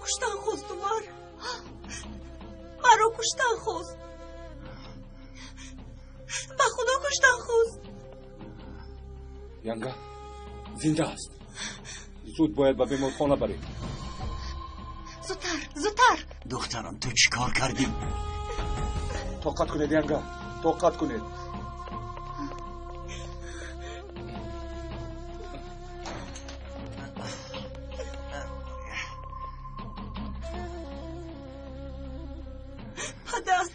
Куштан хост, Умар. Маро куштан хост. Ба Худо куштан хост. Янга зинда аст. Зуд бояд ба беморхона барем. Зудтар, зудтар. Духтарам, ту чӣ кор кардӣ? Тоқат кунед, Янга, тоқат кунед. Падар.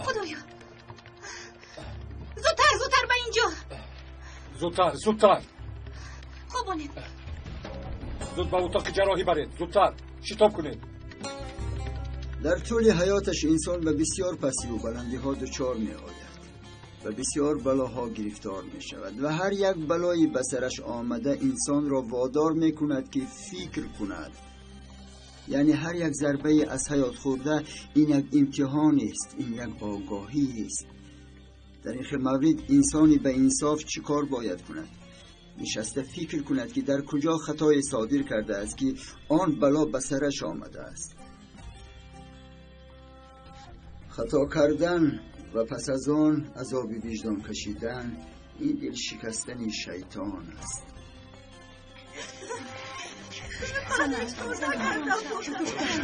Худоё! Зудтар, зудтар ба инҷо! Зудтар, зудтар! Хобонед. Зуд ба утоқи ҷарроҳӣ баред, зудтар, шитоб кунед. Дар тӯли ҳаёташ инсон ба бисёр пастиву баландиҳо дучор меояд, ба бисёр балоҳо гирифтор мешавад ва ҳар як балое ба сараш омада инсонро водор мекунад, ки фикр кунад. Яъне ҳар як зарбае аз ҳаёт хӯрда ин як имтиҳонест, ин як огоҳиест. Дар ин хел маврид инсони ба инсоф чӣ кор бояд кунад? Нишаста фикр кунад, ки дар куҷо хатое содир кардааст, ки он бало ба сараш омадааст. Хато кардан ва пас аз он азоби виҷдон кашидан ин дилшикастани шайтон аст. Ман ҳеҷ кор накардам.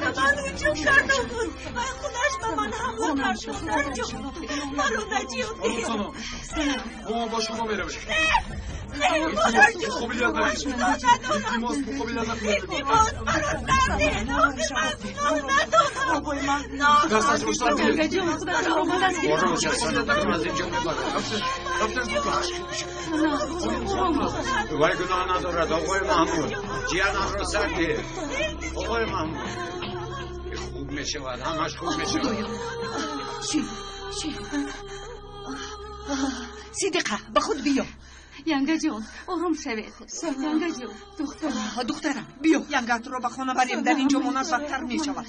Ба ман ҳуҷум карда буд ва худаш ба ман ҳамла кард. Модарҷон, маро наҷот деҳ. Мо бо шумо меравем. Не, модарҷон, Муқобилият ман накунед. гуноҳ надорам. Илтимос, муқобилият накунед. Илтимос, маро сар деҳ. Охир ман гуноҳ надорам. Дасташро сар диҳед. Ором шав, Санам, аз инҷо мебарам. Рафтем, зудтар. Вай гуноҳ надорад, оғои Маҳмуд. Ҷиянамро сар диҳед. Оғои Маҳмуд. Хуб мешавад, ҳамаш хуб мешавад. Чӣ? Чӣ? Сидиқа, ба худ биё. Янгаҷон, ором шавед. Янгаҷон, духтарам. Духтарам, биё, янгатро ба хона барем. Дар инҷо монад бадтар мешавад.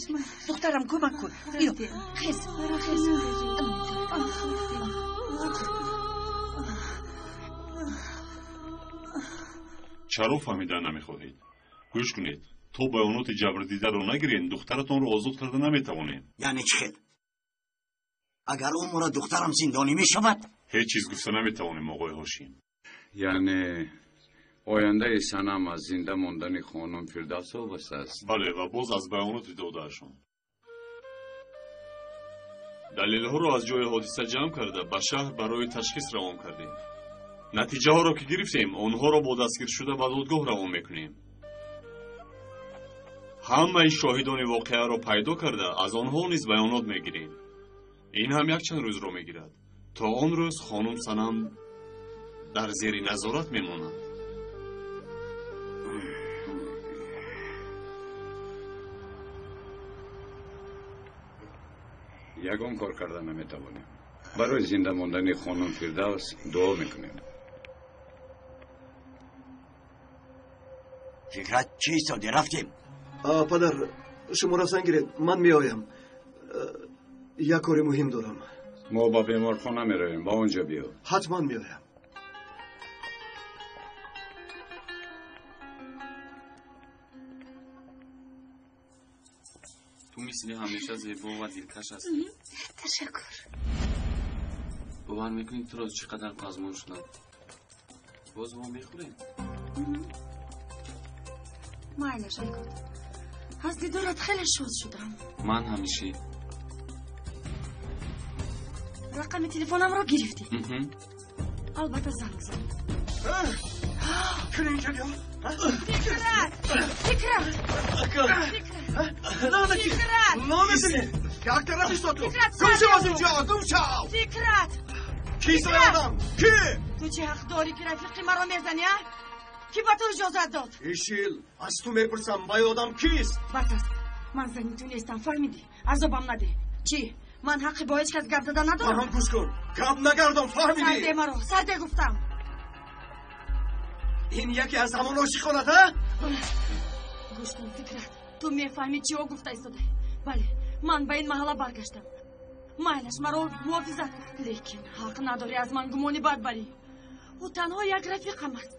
Духтарам, кӯмак кун, биё. Хез, хез. Чаро фаҳмида намехоҳед? Гӯш кунед, то баёноти ҷабрдидаро нагирем, духтаратонро озод карда наметавонем. Яъне чӣ хел? Агар ӯ мурад, духтарам зиндонӣ мешавад? Ҳеҷ чиз гуфта наметавонем, оғои Ҳошим. Яъне ояндаи Санам аз зинда мондани хонум Фирдавс вобаста аст? Бале, ва боз аз баёноти додаашон. Далелҳоро аз ҷои ҳодиса ҷамъ карда ба шаҳр барои ташхис равон кардем. Натиҷаҳоро ки гирифтем, онҳоро бо дастгиршуда ба додгоҳ равон мекунем. Ҳамаи шоҳидони воқеаро пайдо карда аз онҳо низ баёнот мегирем. Ин ҳам якчанд рӯзро мегирад. То он рӯз хонум Санам дар зери назорат мемонад. Ягон кор карда наметавонем. Барои зинда мондани хонум Фирдавс дуо мекунем. Фикрат, чӣ истоди? Рафтем. Падар, шуморо занг гиред, ман меоям. Як кори муҳим дорам. Мо ба беморхона меравем, ба он ҷо биё. Ҳатман меоям. Ту мисли ҳамеша зебо ва дилкаш ҳастӣ. Ташаккур. Бовар мекунӣ, туро чӣ қадар пазмон шудам. Боз мо мехӯрем? Майлаш, Айкот. Аз дидорат хеле шод шудам. Ман ҳамешӣ. Рақами телефонамро гирифтӣ? Албатта, занг зад. Кунин ҷо биё. Фикрат! Фикрат! Фикрат! Нометини! Як тараф исто ту! Фикрат, Гум шав аз инҷо! Гум шав! Фикрат! Кист ай одам? Ки? Ту чӣ ҳақ дорӣ, ки рафиқи маро мезанӣ, а? Кӣ ба ту иҷозат дод? Ишил, аз ту мепурсам, вай одам кист? Бас аст, ман зани ту нестам, фаҳмидӣ? Азобам надеҳ. Чӣ, ман ҳаққи бо ҳеҷ кас гап зада надорам? Барҳам, гӯш кун, гап нагардон, фаҳмидӣ? Сарде маро, сарде гуфтам. Ин яке аз ҳамон ошиқонат, а? Гӯш кун, Фикрат, ту мефаҳмӣ, чиҳо гуфта истодаӣ? Бале, ман ба ин маҳалла баргаштам. Майлаш маро муҳофизат кард, лекин ҳақ надорӣ аз ман гумони бад барӣ. Ӯ танҳо як рафиқам аст,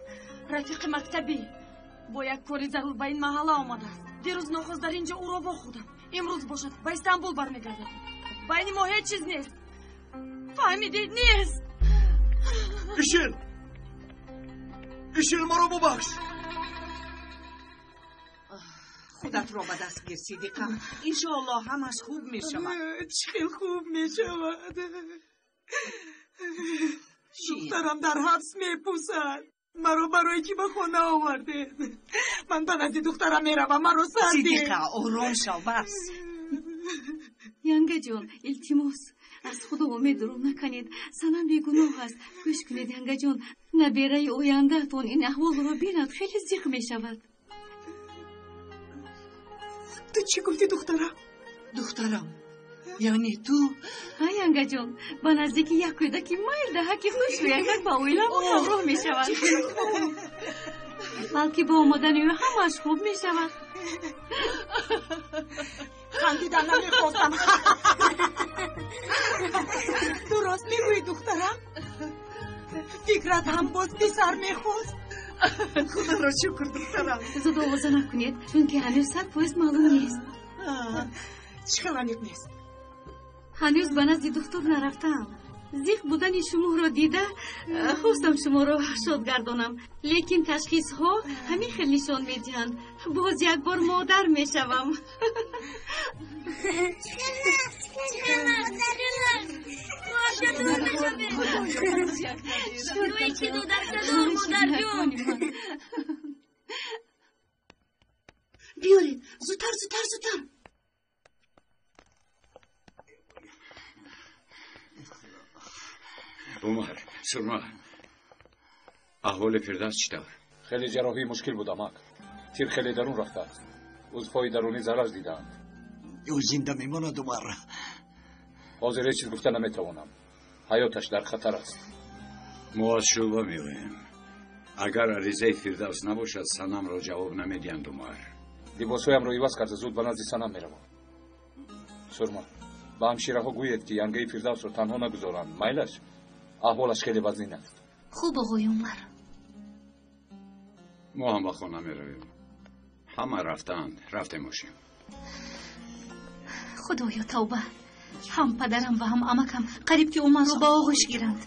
рафиқи мактабӣ. Бо як кори зарур ба ин маҳалла омадааст. Дирӯз нохост дар ин ҷо ӯро вохӯрдам. Имрӯз бошад ба Истанбул бармегардад. Байни мо ҳеҷ чиз нест, фаҳмидед? Нест. Ишил, Ишил, маро бубахш. Худатро ба даст гир, Сидиқа. Иншоаллоҳ ҳамаш хуб мешавад. Чӣ хел хуб мешавад? Духтарам дар ҳабс мепӯсад. Маро барои чӣ ба хона овардед? Ман ба назди духтарам меравам, маро сар деҳ. Сидиқа, ором шав, бас. Янгаҷон, илтимос, аз худо умед дурӯғ накунед. Санам бегуноҳ аст. Гӯш кунед, Янгаҷон, набераи ояндаатон ин аҳволро бинад, хеле зиқ мешавад. Ту чӣ гуфтӣ, духтарам? Духтарам, яъне ту? Ҳа, Янгаҷон, ба наздики як кӯдаки майл даҳаки хушрӯякак ба оиламон ҳамроҳ мешавад. Балки бо омадани ӯ ҳамааш хуб мешавад. Хандидан намехостам. Ту рост мегӯӣ, духтарам? Фикрат ҳам боз писар мехост. Худоро шукр, духтарам. Зуд овоза накунед, чунки ҳанӯз 100% маълум нест. Чӣ хел аниқ нест? Ҳанӯз ба назди духтур нарафтаам. Зиқ будани шуморо дида хостам шуморо шод гардонам, лекин ташхисҳо ҳамин хел нишон медиҳанд. Боз як бор модар мешавам. Биёред, зудтар, зудтар, зудтар. Умар, Сурма, аҳволи Фирдавс чӣ тавр? Хеле ҷарроҳии мушкил буд, амак. Тир хеле дарун рафтааст. Узвҳои дарунӣ зарар дидаанд. Ӯ зинда мемонад, Умар? Ҳозир ҳеҷ чиз гуфта наметавонам. Ҳаёташ дар хатар аст. Мо аз шӯъба меоем. Агар аризаи Фирдавс набошад, Санамро ҷавоб намедиҳанд, Умар. Либосҳоямро иваз карда зуд ба назди Санам меравам. Сурма, ба ҳамшираҳо гӯед, ки янгаи Фирдавсро танҳо нагузоранд. Майлаш? Аҳволаш хеле вазнин аст. Хуб, оғои Умар. Мо ҳам ба хона меравем. Ҳама рафтаанд, рафтем бошем. Худоё, тавба. Ҳам падарам ва ҳам амакам қариб ки Умарро ба оғӯш гиранд.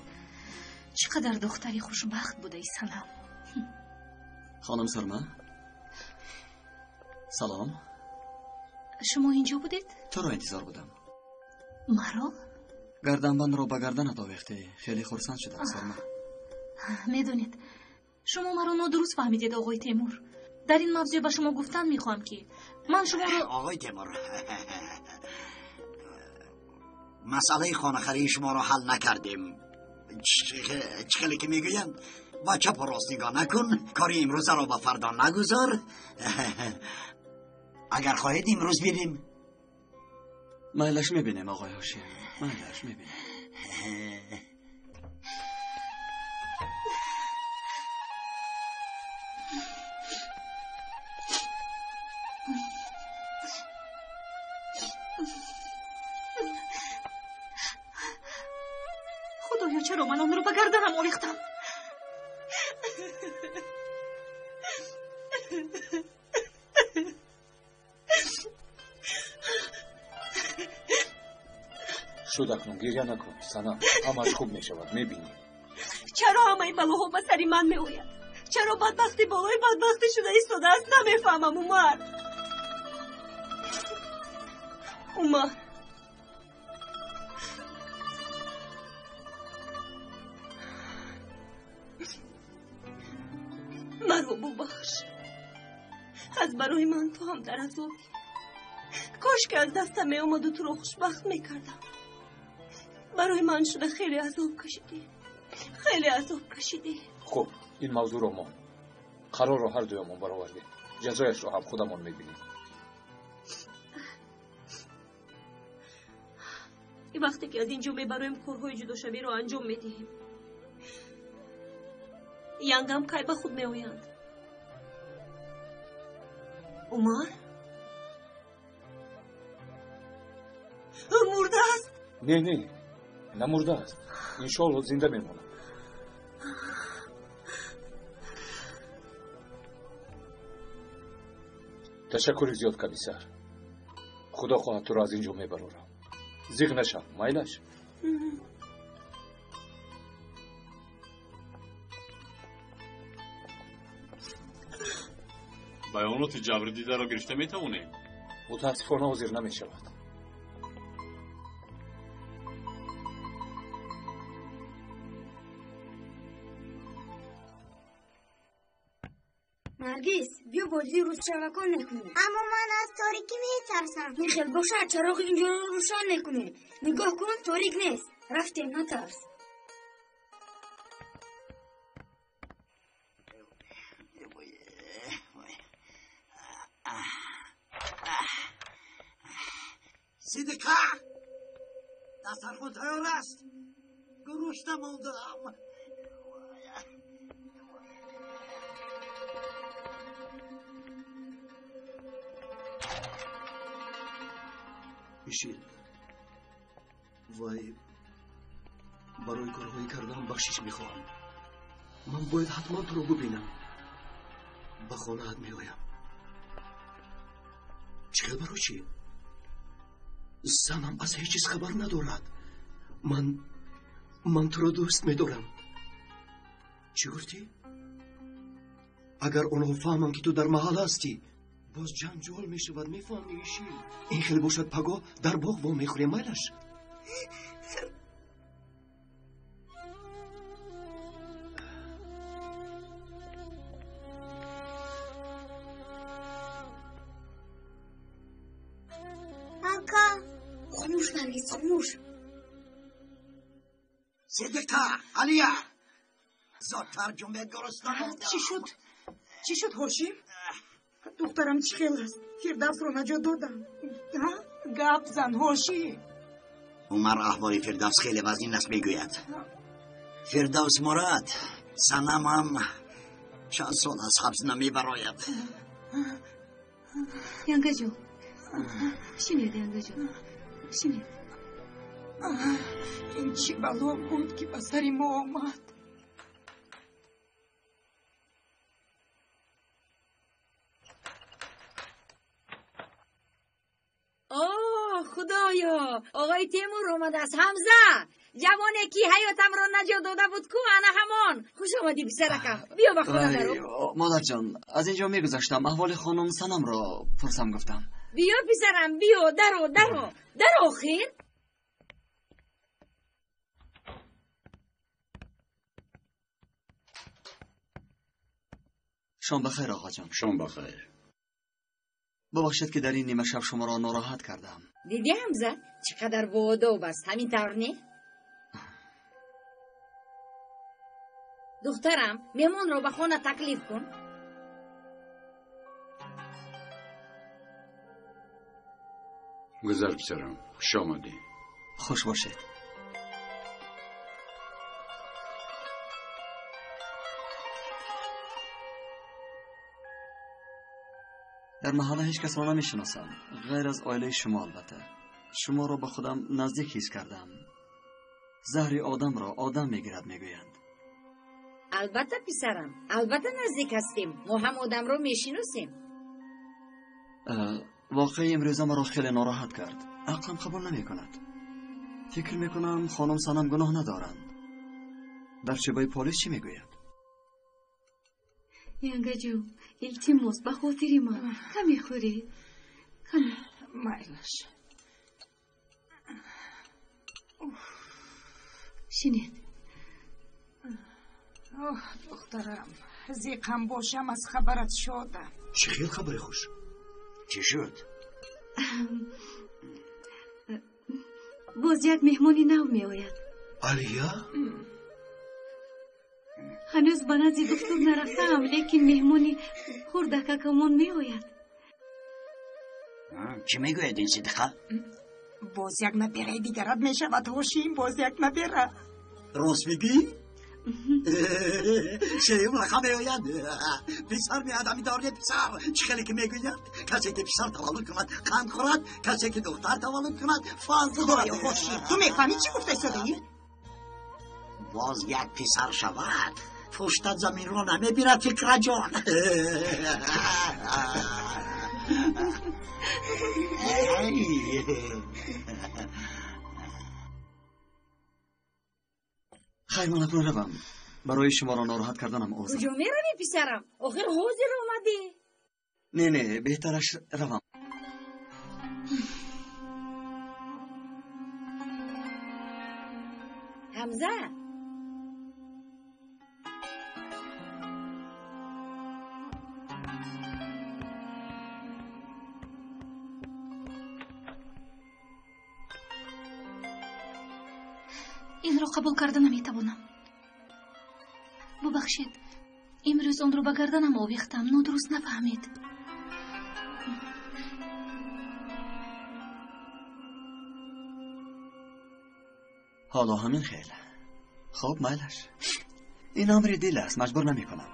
Чӣ қадар духтари хушбахт будаи Санам. Хонум Сурма, салом. Шумо инҷо будед? Туро интизор будам. Маро? Гарданбандро ба гарданат овехтӣ. Хеле хурсанд шудам, Сурма. Медонед, шумо маро нодуруст фаҳмидед, оғои Темур. Дар ин мавзӯъ ба шумо гуфтан мехоҳам, ки ман шуморо... Оғои Темур, масъалаи хонахарии шуморо ҳал накардем. Чӣ хеле ки мегӯянд, ба чапу рост нигоҳ накун, кори имрӯзаро ба фардо нагузор. Агар хоҳед, имрӯз бирем. Майлаш мебинем, оғои Ҳошим. Майлаш мебинем. Худоё, чаро ман онро ба гарданам овехтам? Шуд, акнун гиря накун, Санам. Ҳамааш хуб мешавад, мебинӣ. Чаро ҳамаи балоҳо ба сари ман меояд? Чаро бадбахтӣ болои бадбахтӣ шуда истодааст? Намефаҳмам, Умар. Умар, маро бубахш. Аз барои ман ту ҳам дар азобӣ. Кош ки аз дастам меомаду туро хушбахт мекардам. Барои ман шуда хеле азоб кашидӣ, хеле азоб кашидӣ. Хуб, ин мавзӯъро мо қарорро ҳар дуямон баровардем. Ҷазояшро ҳам худамон мебинем. Вақте ки аз ин ҷо мебароем, корҳои ҷудошавиро анҷом медиҳем. Янгам кай ба худ меоянд? Умар? Ӯ мурдааст? Не, не, намурдааст. Иншоалло зинда мемонад. Ташаккури зиёд, комиссар. Худо хоҳад туро аз ин ҷо мебарорам. Зиғ нашав, майлаш? Баёноти ҷабрдидаро гирифта метавонем? Мутаассифона, ҳозир намешавад. Наргиз, биё бозии рӯзшавакон мекунем. Аммо ман аз торикӣ метарсам. Ин хел бошад, чароғи инҷоро рӯшан мекунем. Нигоҳ кун, торик нест. Рафтем, натарс. Сидиқа, дастархон тайёр аст. Гурусна мондам. Ишил, вай, барои корҳои кардаам бахшиш мехоҳам. Ман бояд ҳатман туро бубинам. Ба хонаат меоям. Чӣ хел, барои чӣ? Занам аз ҳеҷ чиз хабар надорад. Ман туро дӯст медорам. Чӣ гуфтӣ? Агар онҳо фаҳманд, ки ту дар маҳалла ҳастӣ, боз ҷанҷол мешавад, мефаҳмӣ, Ишил? Ин хел бошад, пагоҳ дар боғ вомехӯрем, майлаш? Ака. Хомӯш, Наргиз, хомӯш. Сидиқа, Алия, зудтар ҷунбед, гурусна мондам. Чӣ шуд? Чӣ шуд, Ҳошим? Духтарам чӣ хел аст? Фирдавсро наҷот додам. Гап зан, Ҳошим. Умар, аҳволи Фирдавс хеле вазнин аст, мегӯяд. Фирдавс мурад, Санамам чанд сол аз ҳабс намебарояд. Янгаҷон, шинед, янгаҷон, шинед. Ин чӣ бало буд, ки ба сари мо омад? О, Худоё, оғои Темур омадааст. Ҳамза, ҷавоне ки ҳаётамро наҷот дода буд ку, ана ҳамон. Хуш омадӣ, писаракам, биё ба хона даро. Модарҷон, аз ин ҷо мегузаштам, аҳволи хонум Санамро пурсам гуфтам. Биё, писарам, биё, даро, даро, даро, охир. Шом бахайр, оғоҷон. Шом бахайр. Бубахшед, ки дар ин нимашаб шуморо нороҳат кардам. Дидӣ, Ҳамза, чӣ қадар боодоб аст, ҳамин тавр не? Духтарам, меҳмонро ба хона таклиф кун. Гузар, писарам, хуш омадӣ. Хуш бошед. Дар маҳалла ҳеҷ касро намешиносам, ғайр аз оилаи шумо албатта. Шуморо ба худам наздик ҳис кардам. Заҳри одамро одам мегирад, мегӯянд. Албатта, писарам, албатта наздик ҳастем. Мо ҳам одамро мешиносем. Воқеаи имрӯза маро хеле нороҳат кард. Ақлам қабул намекунад. Фикр мекунам, хонум Санам гуноҳ надоранд. Дар шӯъбаи полис чӣ мегӯяд? Янгаҷон, илтимос, ба хотири ман каме хӯред, каме. Майлаш. Шинед. Оҳ, духтарам, зиқам бошам, аз хабарат шодам. Чӣ хел хабари хуш? Чӣ шуд? Боз як меҳмони нав меояд. Алия? Ҳанӯз ба назди духтур нарафтаам, лекин меҳмони хурдакакамон меояд. Чӣ мегӯяд ин Сидиқа? Боз як набераи дигарат мешавад, Ҳошим, боз як набера. Рост мегӯӣ? Сеюм рақам меояд. Писар меояд, ҳамин дория писар. Чӣ хеле ки мегӯяд, касе ки писар таваллуд кунад қанд хӯрад, касе ки духтар таваллуд кунад фазл хӯрад. Худоё Хуршид, ту мефаҳмӣ чӣ гуфта истодаӣ? Боз як писар шавад, пуштат заминро намебирад, Фикраҷон. Хайр, ман акнун равам. Барои шуморо нороҳат карданам узр. Куҷо меравӣ, писарам? Охир ҳозир омадӣ. Не, не, беҳтараш равам. Ҳамза, инро қабул карда наметавонам. Бубахшед, имрӯз онро ба гарданам овехтам, нодуруст нафаҳмед. Ҳоло ҳамин хел. Хуб, майлаш. Ин амри дил аст, маҷбур намекунам.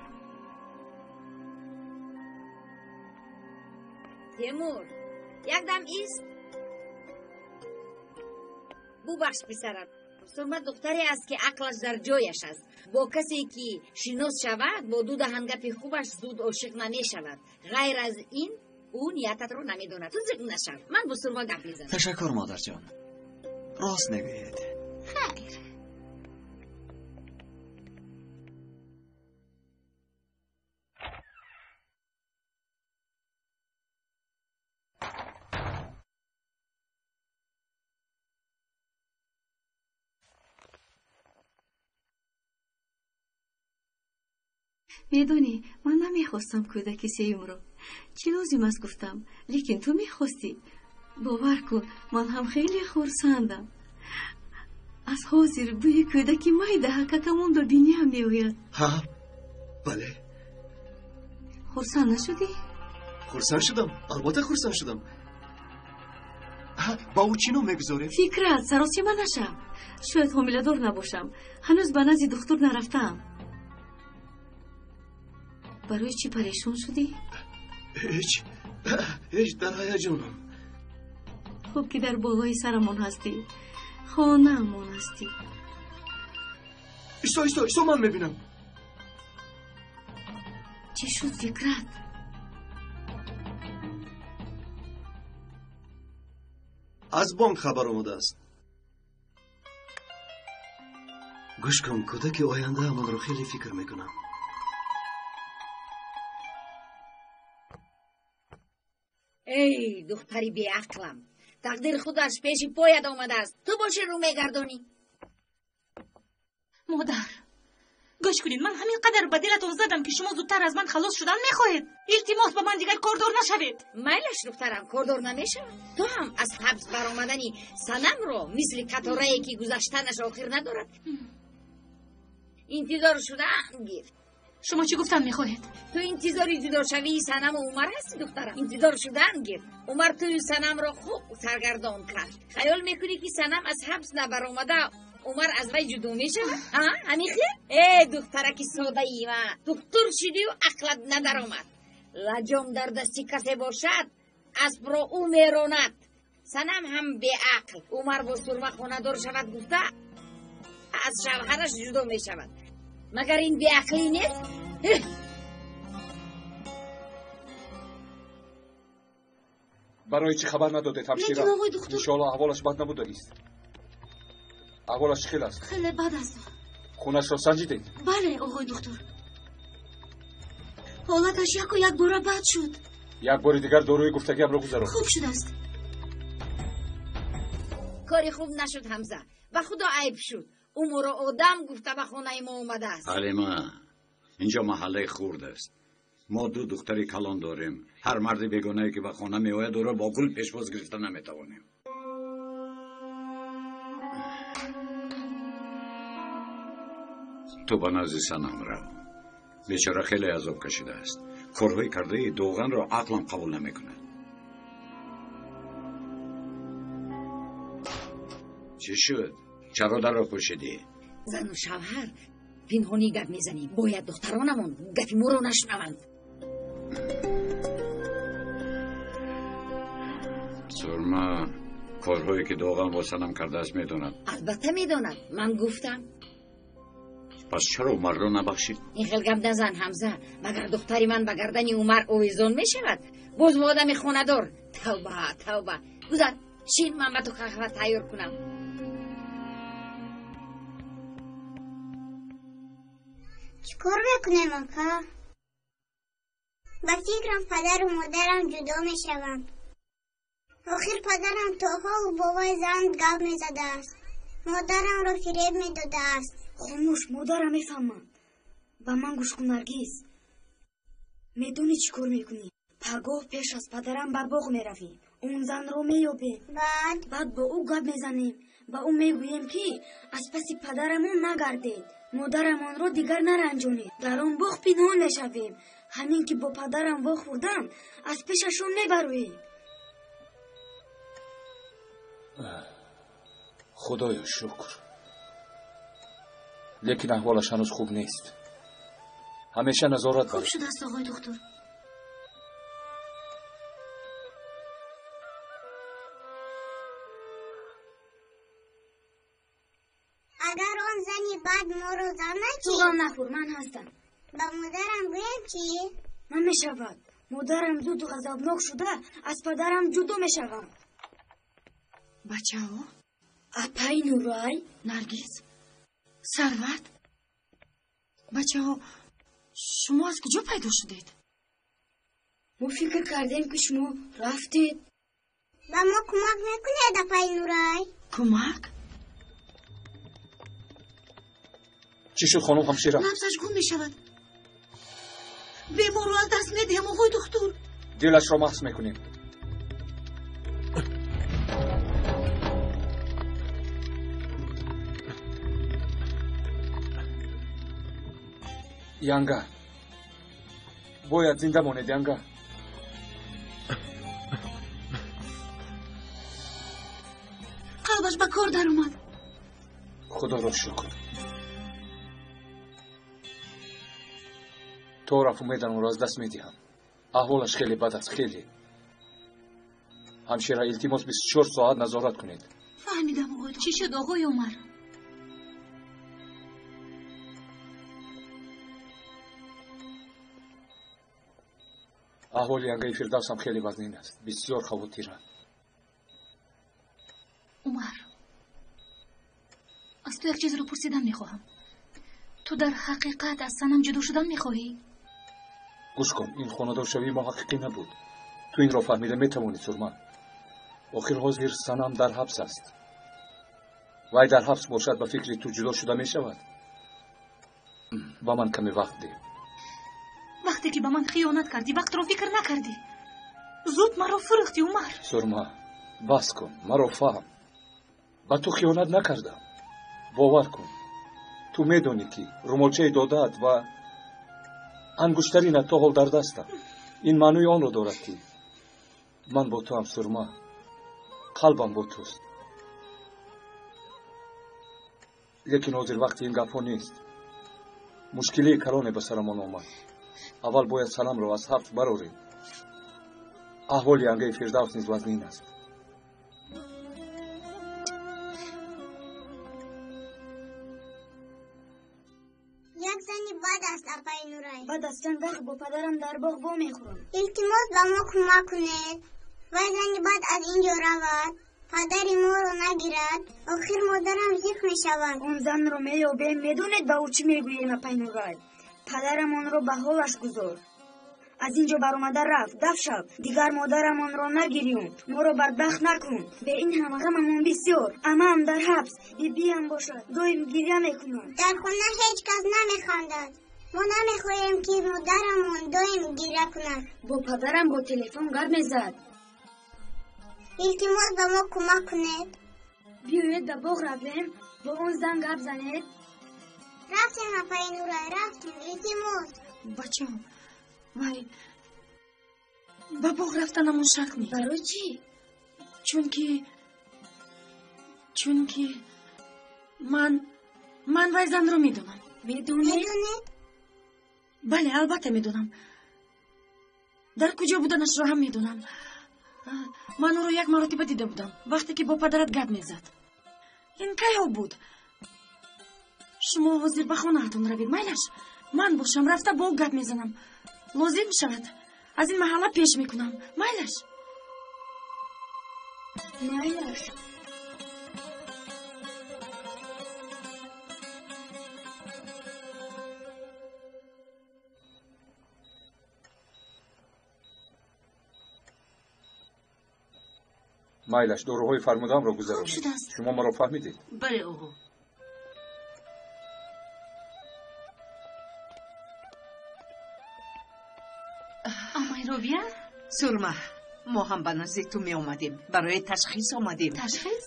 Темур, якдам ист. Бубахш, писарам. Сурма духтаре аст, ки ақлаш дар ҷояш аст. Бо касе ки шинос шавад, бо ду даҳан гапи хубаш зуд ошиқ намешавад. Ғайр аз ин, ӯ ниятатро намедонад. Ту зиқ нашав. Ман бо Сурма гап мезанам. Ташаккур, модарҷон. Рост мегӯед. Хайр. Медонӣ, ман намехостам кӯдаки сеюмро. Чӣ лозим аст гуфтам, лекин ту мехостӣ. Бовар кун, ман ҳам хеле хурсандам. Аз ҳозир бӯи кӯдаки майда ҳакакамон ба биниам меояд. Ҳа, бале. Хурсанд нашудӣ? Хурсанд шудам, албатта хурсанд шудам. Ба ӯ чӣ ном мегузорем? Фикрат, саросима нашав. Шояд ҳомиладор набошам. Ҳанӯз ба назди духтур нарафтаам. Барои чӣ парешон шудӣ? Ҳеҷ, ҳеҷ, дар ҳаяҷонам. Хуб ки дар болои сарамон ҳастӣ, хонаамон ҳастӣ. Исто, исто, исто, ман мебинам. Чӣ шуд, Фикрат? Аз бонк хабар омадааст. Гӯш кун, кӯдаки ояндаамонро хеле фикр мекунам. Эй, духтари беақлам, тақдир худаш пеши поят омадааст, ту боши рӯ мегардонӣ. Модар, гӯш кунед, ман ҳамин қадар ба дилатон задам, ки шумо зудтар аз ман халос шудан мехоҳед. Илтимос, ба ман дигар кордор нашавед. Майлаш, духтарам, кордор намешавад. Ту ҳам аз ҳабс баромадани Санамро мисли қаторае ки гузаштанаш охир надорад интизор шудаам гир. Шумо чӣ гуфтан мехоҳед? Ту интизори ҷудошавии Санаму Умар ҳастӣ, духтарам. Интизор шудан гир. Умар тую Санамро хуб саргардон кард. Хаёл мекунӣ, ки Санам аз ҳабс набаромада, Умар аз вай ҷудо мешавад? А, ҳамин хел? Э, духтараки содаи ман, духтур шудию ақлат надаромад. Лаҷом дар дасти касе бошад, аспро ӯ меронад. Санам ҳам беақл. Умар бо Сурма хонадор шавад гуфта, аз шавҳараш ҷудо мешавад. Магар ин беақлӣ нест? Барои чӣ хабар надодед, ҳамшира? Лекин оғои духтур, Иншоалло аҳволаш бад набудагист. Аҳволаш чӣ хел аст? Хеле бад аст. Хунашро санҷидед? Бале, оғои духтур. Ҳолаташ яку якбора бад шуд. Як бори дигар доруи гуфтагиамро гузарон. Хуб шудааст. Кори хуб нашуд, Ҳамза. Ба худо айб шуд. Ӯ моро одам гуфта ба хонаи мо омадааст. Ҳалима, инҷо маҳаллаи хурд аст. Мо ду духтари калон дорем. Ҳар марди бегонае ки ба хона меояд, ӯро бо гул пешвоз гирифта наметавонем. Ту ба назди Санам рав. Бечора хеле азоб кашидааст. Корҳои кардаи Доғанро ақлам қабул намекунад. Чӣ шуд? Чаро дарро пӯшидӣ? Зану шавҳар Пинҳонӣ гап мезанем. Бояд духтаронамон гапи моро нашунаванд. Сурма корҳое ки Доған бо Санам кардааст медонад. Албатта медонад. Ман гуфтам. Пас чаро Умарро набахшид? Ин хел гап назан, Ҳамза. Магар духтари ман ба гардани Умар овезон мешавад? Боз бо одами хонадор. Тавба, тавба. Гузар, шин, ман ба ту қаҳва тайёр кунам. Чӣ кор мекунем, ака? Ба фикрам падару модарам ҷудо мешаванд. Охир падарам то ҳол бо вай зан гап мезадааст. Модарамро фиреб медодааст. Хомӯш, модарам мефаҳмад. Ба ман гӯш кун, Наргиз. Медонӣ чӣ кор мекунӣ? Пагоҳ пеш аз падарам ба боғ меравем. Он занро меёбем. Баъд? Баъд бо ӯ гап мезанем. Ба ӯ мегӯем, ки аз паси падарамон нагардед. Модарамонро дигар наранҷонед. Дар он боғ пинҳон мешавем. Ҳамин ки бо падарам вохӯрдам, аз пешашон мебароем. Худоё шукр. Лекин аҳволаш ҳанӯз хуб нест. Ҳамеша назорат хуб шудааст, оғои духтур. Агар он зани бад моро занад чӣ? Ту ғам нахӯр, ман ҳастам. Ба модарам гӯям чӣ? Намешавад. Модарам зуд ғазабнок шуда аз падарам ҷудо мешавад. Бачаҳо? Апаи Нурай? Наргиз? Сарват? Бачаҳо, шумо аз куҷо пайдо шудед? Мо фикр кардем, ки шумо рафтед. Ба мо кӯмак мекунед, апаи Нурай? Кӯмак? Чӣ шуд, хонум ҳамшира? Набзаш гум мешавад. Беморро аз даст медиҳам, оғои духтур. Дилашро маҳз мекунем. Янга, бояд зинда монед, Янга. Қалбаш ба кор даромад. Худоро шукр. То рафт умедам ӯро аз даст медиҳам. Аҳволаш хеле бад аст, хеле. Ҳамшира, илтимос 24 соат назорат кунед. Фаҳмидам, оғои. Чӣ шуд, оғои Умар? Аҳволи янгаи Фирдавсам хеле вазнин аст. Бисёр хавотирам. Умар, аз ту як чизро пурсидан мехоҳам. Ту дар ҳақиқат аз Санам ҷудо шудан мехоҳӣ? Гӯш кун, ин хонадоршавии мо ҳақиқӣ набуд. Ту инро фаҳмида метавонӣ, Сурма. Охир ҳозир Санам дар ҳабс аст. Вай дар ҳабс бошад, ба фикри ту ҷудо шуда мешавад? Ба ман каме вақт деҳ. Вақте ки ба ман хиёнат кардӣ, вақтро фикр накардӣ. Зуд маро фурӯхтӣ, Умар. Сурма, бас кун, маро фаҳм. Ба ту хиёнат накардам. Бовар кун. Ту медонӣ, ки румолчаи додаат ва ангуштаринат то ҳол дар дастам. Ин маънӯи онро дорад, ки ман бо туам, Сурма. Қалбам бо туст. Лекин ҳозир вақти ин гапҳо нест. Мушкилии калоне ба сарамон омад. Аввал бояд Санамро аз ҳабс барорем. Аҳволи янгаи Фирдавс низ вазнин аст. Як зани бад аст, апаи Нурай. Баъд аз чанд вақт бо падарам дар боғ вомехӯрам. Илтимос, ба мо кӯмак кунед. Вай зани бад аз ин ҷо равад. Падари моро нагирад. Охир модарам зиқ мешавад. Он занро меёбем. Медонед, ба ӯ чӣ мегӯем, апаи Нурай? Падарамонро ба ҳолаш гузор. Аз ин ҷо баромада рафт, даф шав. Дигар модарамонро нагирён. Моро бадбахт накун. Бе ин ҳама ғамамон бисёр. Амаам дар ҳабс, бибиам бошад, доим гиря мекунад. Дар хона ҳеҷ кас намехандад. Мо намехоҳем, ки модарамон доим гиря кунад. Бо падарам бо телефон гап мезад. Илтимос, ба мо кӯмак кунед. Биёед ба боғ равем, бо он зан гап занед. Рафтем, апаи Нурай, рафтем, илтимос. Бачаҳо, вай ба боғ рафтанамон шарт нест. Барои чӣ? Чунки ман вай занро медонам. Медонед? Бале, албатта медонам. Дар куҷо буданашро ҳам медонам. Ман ӯро як маротиба дида будам, вақте ки бо падарат гап мезад. Ин кайҳо буд? Шумо ҳозир ба хонаатон равед, майлаш? Ман бошам, рафта бо ӯ гап мезанам. Лозим шавад, аз ин маҳалла пеш мекунам. Майлаш? Майлаш. Майлаш, доруҳои фармудаамро гузаронед. Шудааст. Шумо маро фаҳмидед? Бале, оғо. Амай Робия? Сурма, мо ҳам ба назди ту меомадем. Барои ташхис омадем. Ташхис?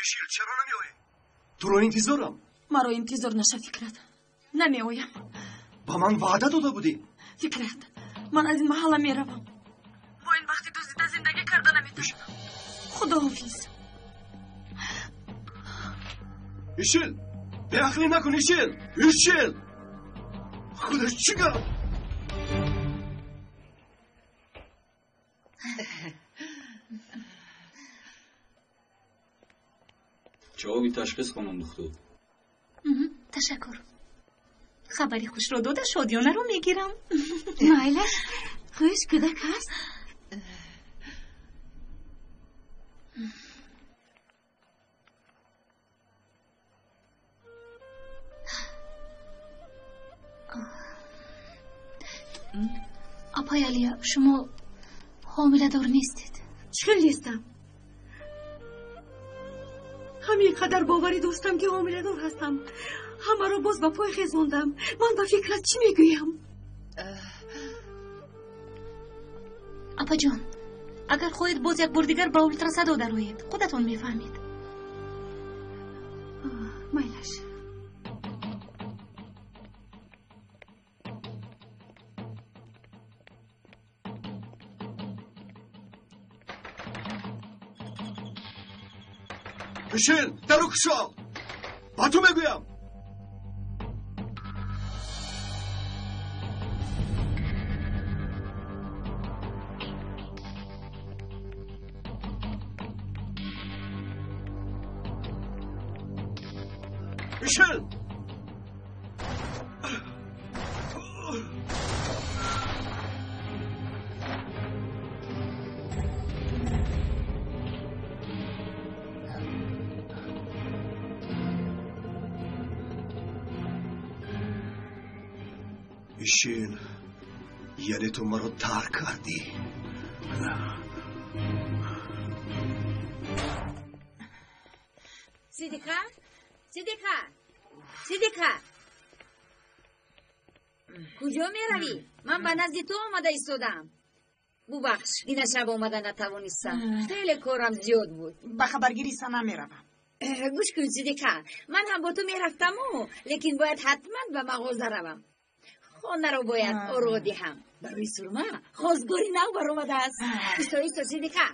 Ишил, чаро намеоӣ? Туро интизорам. Маро интизор наша, Фикрат. Намеоям. Ба ман ваъда дода будӣ. Фикрат, ман аз ин маҳалла меравам. Бо ин бахти дуздида зиндагӣ карда наметавонам. Худоҳофиз. Ишил, беақлӣ накун, Ишил! Ишил! Худо чӣ гап? Ҷавоби ташхис, хонум духтур. Ташаккур. Хабари хушро дода шодиёнаро мегирам. Майлаш, хуш кӯдак ҳаст? Апай Алия, шумо ҳомиладор нестед. Чӣ хел нестам? Ҳамин қадар боварӣ доштам, ки ҳомиладор ҳастам. Ҳамаро боз ба пой хезондам. Ман ба фикрат чӣ мегӯям? Апаҷон, агар хоҳед боз як бор дигар ба ултрасадо дароед, худатон мефаҳмед. Майлаш. Ишил, дару кушо! Ба ту мегӯям! Ишил! Ишил, яъне ту маро тарк кардӣ. Сидиқа? Сидиқа? Сидиқа? Куҷо меравӣ? Ман ба назди ту омада истодам. Бубахш, дина шаб омада натавонистам. Хеле корам зиёд буд. Ба хабаргирӣ Санам меравам. Гӯш кун, Сидиқа, ман ҳам бо ту мерафтаму, лекин бояд ҳатман ба мағоза равам. Хонаро бояд оро диҳам. Барои Сурма хостгори нав баромадааст. Исто, исто, Сидиқа.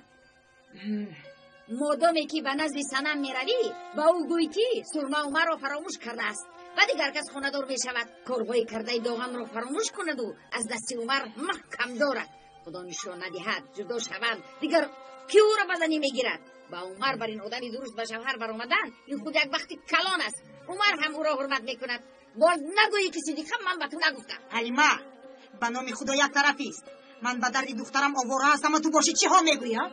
Модоме ки ба назди Санам меравӣ, ба ӯ гӯй, ки Сурма Умарро фаромӯш кардааст ва дигар кас хонадор мешавад. Корҳои кардаи доғамро фаромӯш кунаду аз дасти Умар маҳкам дорад. Худо нишон надиҳад, ҷудо шаванд, дигар ки ӯро ба занӣ мегирад? Ба Умар бар ин одами дуруст ба шавҳар баромадан ин худ як бахти калон аст. Умар ҳам ӯро ҳурмат мекунад. Боз нагӯӣ, ки Сидиқа ман ба ту нагуфтам. Ҳалима, ба номи Худо як тарафист. Ман ба дарди духтарам овора ҳастам, а ту бошӣ чӣ ҳо мегӯӣ, а?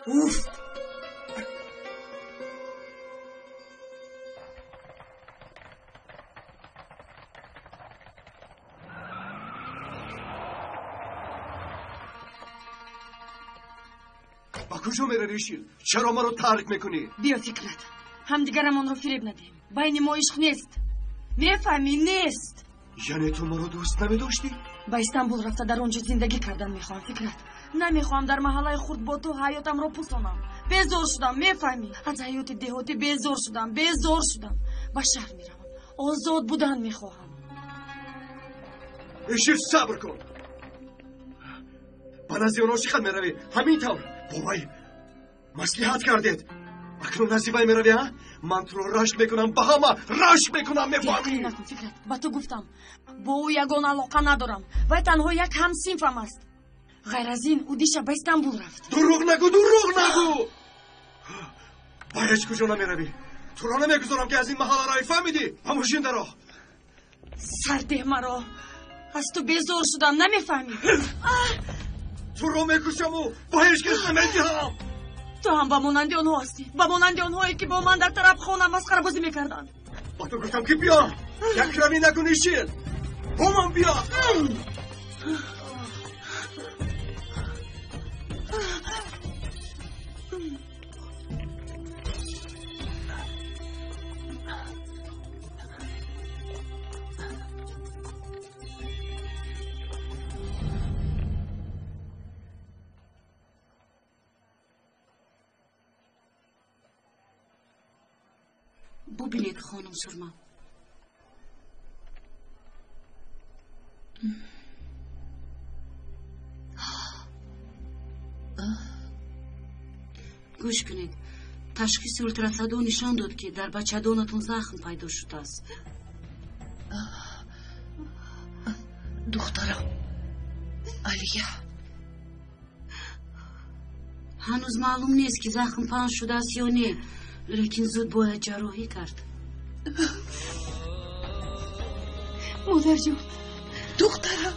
Уф! Ба куҷо меравӣ, Ишил? Чаро маро тарк мекунӣ? Биё, Фикрат, ҳамдигарамонро фиреб надиҳем. Байни мо ишқ нест. Мефаҳмӣ, нест. Яъне ту маро дӯст намедоштӣ? Ба Истанбул рафта дар он ҷо зиндагӣ кардан мехоҳам, Фикрат. Намехоҳам дар маҳаллаи хурд бо ту ҳаётамро пусонам. Безор шудам, мефаҳмӣ? Аз ҳаёти деҳотӣ безор шудам, безор шудам. Ба шаҳр меравам. Озод будан мехоҳам. Ишир, сабр кун. Ба назди онҳо чӣ қад меравӣ? Ҳамин тавр бо вай маслиҳат кардед. Акнун назди вай меравӣ, а? Ман туро рашк мекунам, ба ҳама рашк мекунам, мефаҳмӣ? Накун, Фикрат. Ба ту гуфтам. Бо ӯ ягон алоқа надорам. Вай танҳо як ҳамсинфам аст. Ғайр аз ин, ӯ дишаб ба Истанбул рафт. Дурӯғ нагӯ, дурӯғ нагӯ! Ба ҳеҷ куҷо намеравӣ. Туро намегузорам, ки аз ин маҳалла равӣ, фаҳмидӣ? Ба мошин даро. Сардеҳ маро. Аз ту безор шудам, намефаҳмӣ? Туро мекушаму ба ҳеҷ кас намедиҳам. Ту ҳам ба монанди онҳо ҳастӣ, ба монанди онҳое, ки бо ман дар тарабхона масхарабозӣ мекарданд. Ба ту гуфтам, ки биё. Якравӣ накун, Ишил. Бо ман биё. Бубинед, хонум Сурма. Гӯш кунед, ташхиси ултрасадо нишон дод, ки дар бачадонатон захм пайдо шудааст. Духтарам Алия. Ҳанӯз маълум нест, ки захм паҳн шудааст ё не, лекин зуд бояд ҷарроҳӣ кард. Модарҷон, духтарам.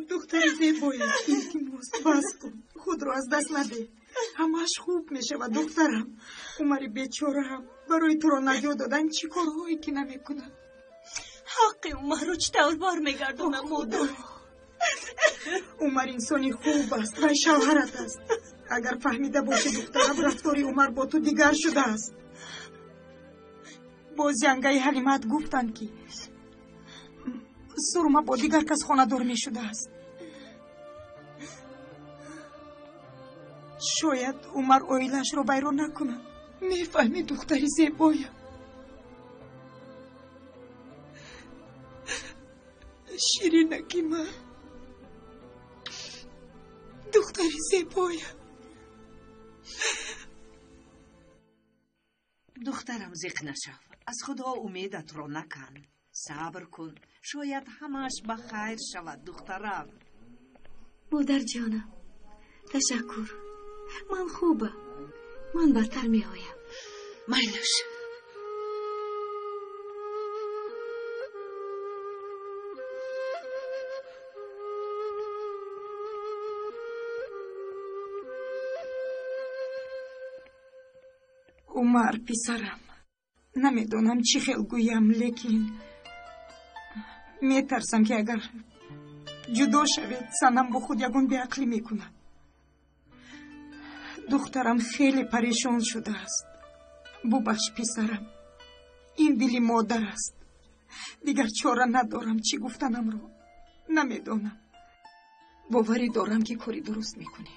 Духтари зебоям, илтимос, бас кун, худро аз даст надеҳ. Ҳамааш хуб мешавад, духтарам. Умари бечораам барои туро наҷот додан чӣ корҳое ки намекунад. Ҳаққи Умарро чӣ тавр бармегардонам, модар? Умар инсони хуб аст, вай шавҳарат аст. Агар фаҳмида бошӣ, духтарам, рафтори Умар бо ту дигар шудааст. Боз янгаи Ҳалимат гуфтанд, ки Сурма бо дигар кас хонадор мешудааст. Шояд Умар оилаашро вайрон накунад. Мефаҳмӣ, духтари зебоям? Ширинаки ман, духтари зебоям. Духтарам, зиқ нашав, аз Худо умедатро накан. Сабр кун, шояд ҳамааш ба хайр шавад, духтарам. Модарҷонам, ташаккур. Ман хубам, ман бартар меоям. Майлаш. Умар, писарам, намедонам чӣ хел гӯям, лекин метарсам, ки агар ҷудо шавед, Санам бо худ ягон беақлӣ мекунад. Духтарам хеле парешон шудааст. Бубахш, писарам, ин дили модар аст. Дигар чора надорам, чӣ гуфтанамро намедонам. Боварӣ дорам, ки кори дуруст мекунӣ.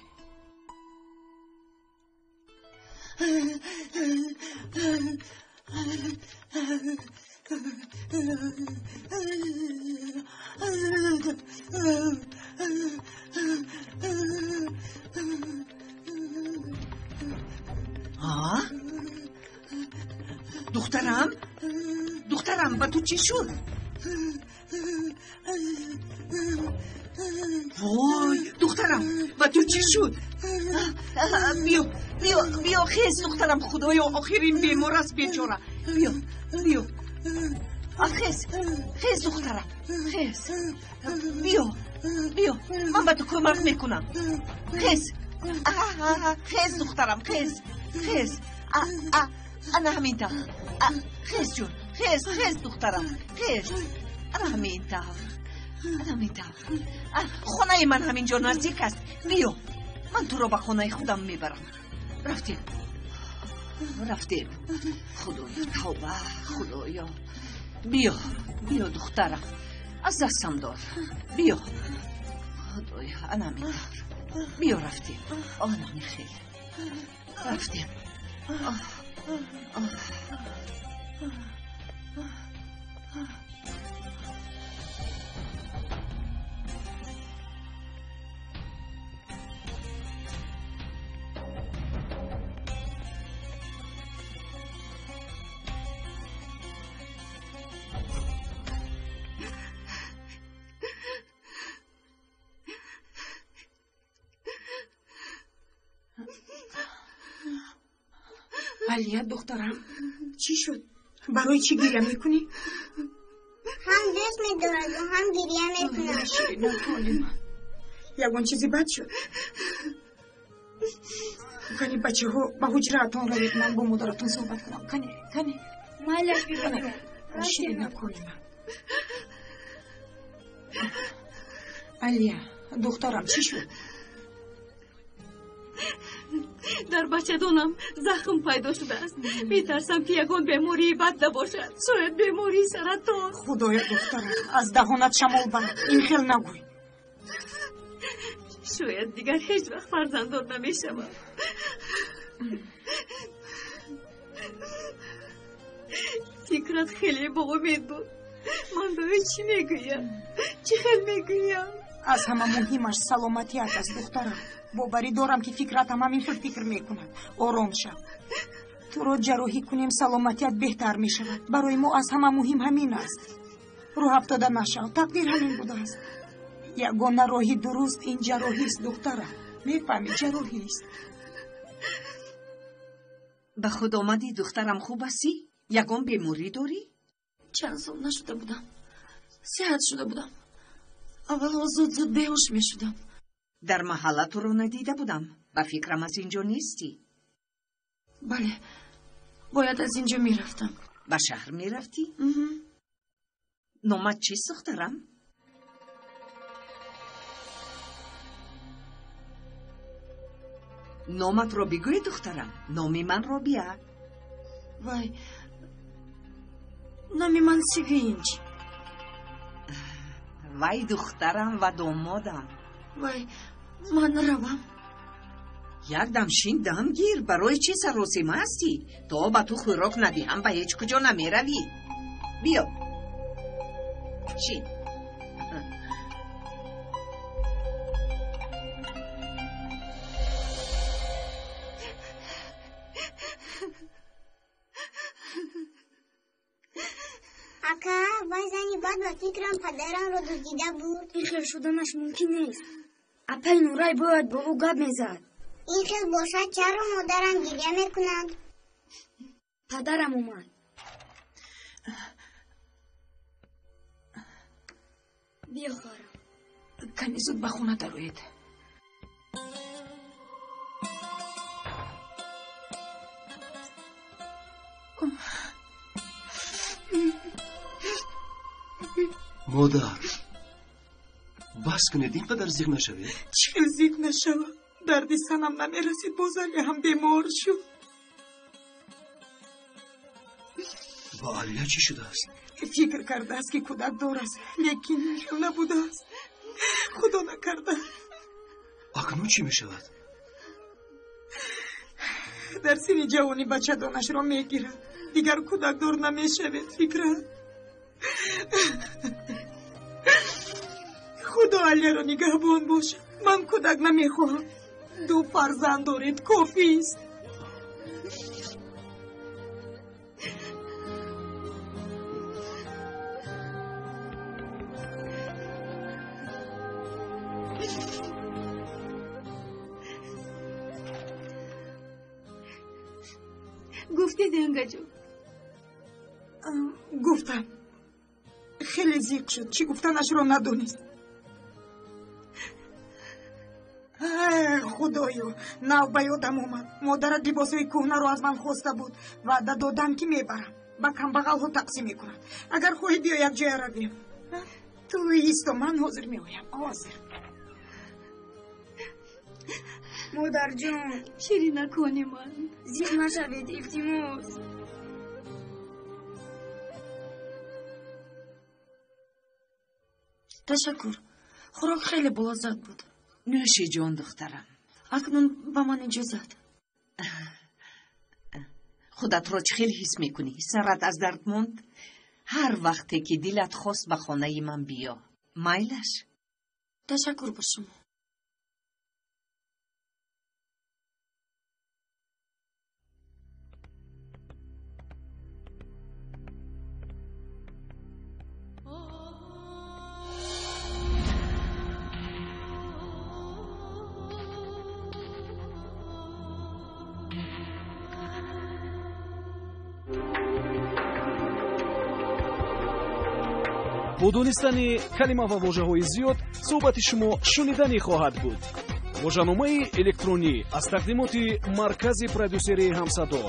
чӣ шуд? Вой, духтарам, ба ту чӣ шуд? Биё, биё, биё, хез духтарам, худоё, охир ин бемор аст бечора. Биё, биё. Хез, хез духтарам, хез. Биё, биё, ман ба ту кӯмак мекунам. Хез, хез духтарам, хез, хез. Ана ҳамин тавр. Хез ҷон, хез, хез духтарам, хез. Ана ҳамин тавр. Ана ҳамин тавр. Хонаи ман ҳамин ҷо наздик аст. Биё, ман туро ба хонаи худам мебарам. Рафтем, рафтем. Худоё, тавба, худоё. Биё, биё духтарам, аз дастам дор. Биё, худоё, ана ҳамин тавр. Биё, рафтем. Ана ҳамин хел рафтем. Алия, духтарам, чӣ шуд? Барои чӣ гиря мекунӣ? Ҳам дӯст медорад ва ҳам гиря мекунад. Ширинаколи ман, ягон чизи бад шуд? Кани, бачаҳо, ба ҳуҷраатон равед, ман бо модаратон суҳбат кунам. Кани, кани. Майлаш, бибиҷон. Ширинаколи ман. Алия, духтарам, чӣ шуд? Дар бачадонам захм пайдо шудааст. Метарсам, ки ягон бемории бад набошад. Шояд бемории саратон. Худоё, духтарам, аз даҳонат шамол барад, ин хел нагӯй. Шояд дигар ҳеҷ вақт фарзанддор намешавам. Фикрат хеле боумед буд. Ман ба ӯ чӣ мегӯям? Чӣ хел мегӯям? Аз ҳама муҳимаш саломатият аст, духтарам. Боварӣ дорам, ки фикратам ҳамин хел фикр мекунад. Ором шав. Туро ҷарроҳӣ кунем, саломатият беҳтар мешавад. Барои мо аз ҳама муҳим ҳамин аст. Рӯҳафтода нашав, тақдир ҳамин будааст. Ягона роҳи дуруст ин ҷарроҳист, духтарам. Мефаҳмӣ, ҷарроҳист. Ба худ омадӣ, духтарам, хуб ҳастӣ? Ягон беморӣ дорӣ? Чанд сол нашуда будам, сеҳат шуда будам. Аввалҳо зуд-зуд беҳуш мешудам. Дар маҳалла туро надида будам. Ба фикрам, аз ин ҷо нестӣ. Бале, бояд аз ин ҷо мерафтам. Ба шаҳр мерафтӣ? Номат чист, духтарам? Номатро бигӯй, духтарам. Номи ман Робия. Вай, номи ман Севинҷ. Вай, духтарам ва домодам. Вай, ман равам. Якдам шин, дам гир. Барои чӣ саросима ҳастӣ? То ба ту хӯрок надиҳам, ба ҳеҷ куҷо намеравӣ. Биё, шин. Ака, вай зани бад ба фикрам падарамро дуздида бурд. Ин хел шуданаш мумкин нест. Апаи Нурай бояд бо ӯ гап мезад. Ин хел бошад, чаро модарам гиря мекунад? Падарам омад. Биё, хоҳарам. Кани, зуд ба хона дароед. Модар, бас кунед, ин қадар зиқ нашавед. Чӣ хел зиқ нашавам? Дарди Санам намерасид, боз Алия ҳам бемор шуд. Ба Алия чӣ шудааст? Фикр кардааст, ки кӯдакдор аст, лекин ин хел набудааст. Худо накарда. Акнун чӣ мешавад? Дар синни ҷавонӣ бачадонашро мегирад. Дигар кӯдакдор намешавед, Фикрат. Худо Алияро нигаҳбон бошад. Ман кӯдак намехоҳам. Ду фарзанд доред, кофист. Гуфтед, янгаҷон? Гуфтам. Хеле зиқ шуд, чӣ гуфтанашро надонист. Худоё, нав ба ёдам омад. Модарат либосҳои кӯҳнаро аз ман хоста буд. Ваъда додам, ки мебарам. Ба камбағалҳо тақсим мекунад. Агар хоҳӣ, биё якҷоя равем. Ту исто, ман ҳозир меоям. Ҳозир. Модарҷон. Ширинакони ман. Зиқ нашавед, илтимос. Ташаккур. Хӯрок хеле болаззат буд. Нӯши ҷон, духтарам. Акнун ба ман иҷозат. Худатро чӣ хел ҳис мекунӣ? Сарат аз дард монд? Ҳар вақте ки дилат хост, ба хонаи ман биё. Майлаш? Ташаккур ба шумо. Бо донистани калима ва вожаҳои зиёд суҳбати шумо шуниданӣ хоҳад буд. Вожаномаи электронӣ аз тақдимоти маркази продюсерии Ҳамсадо.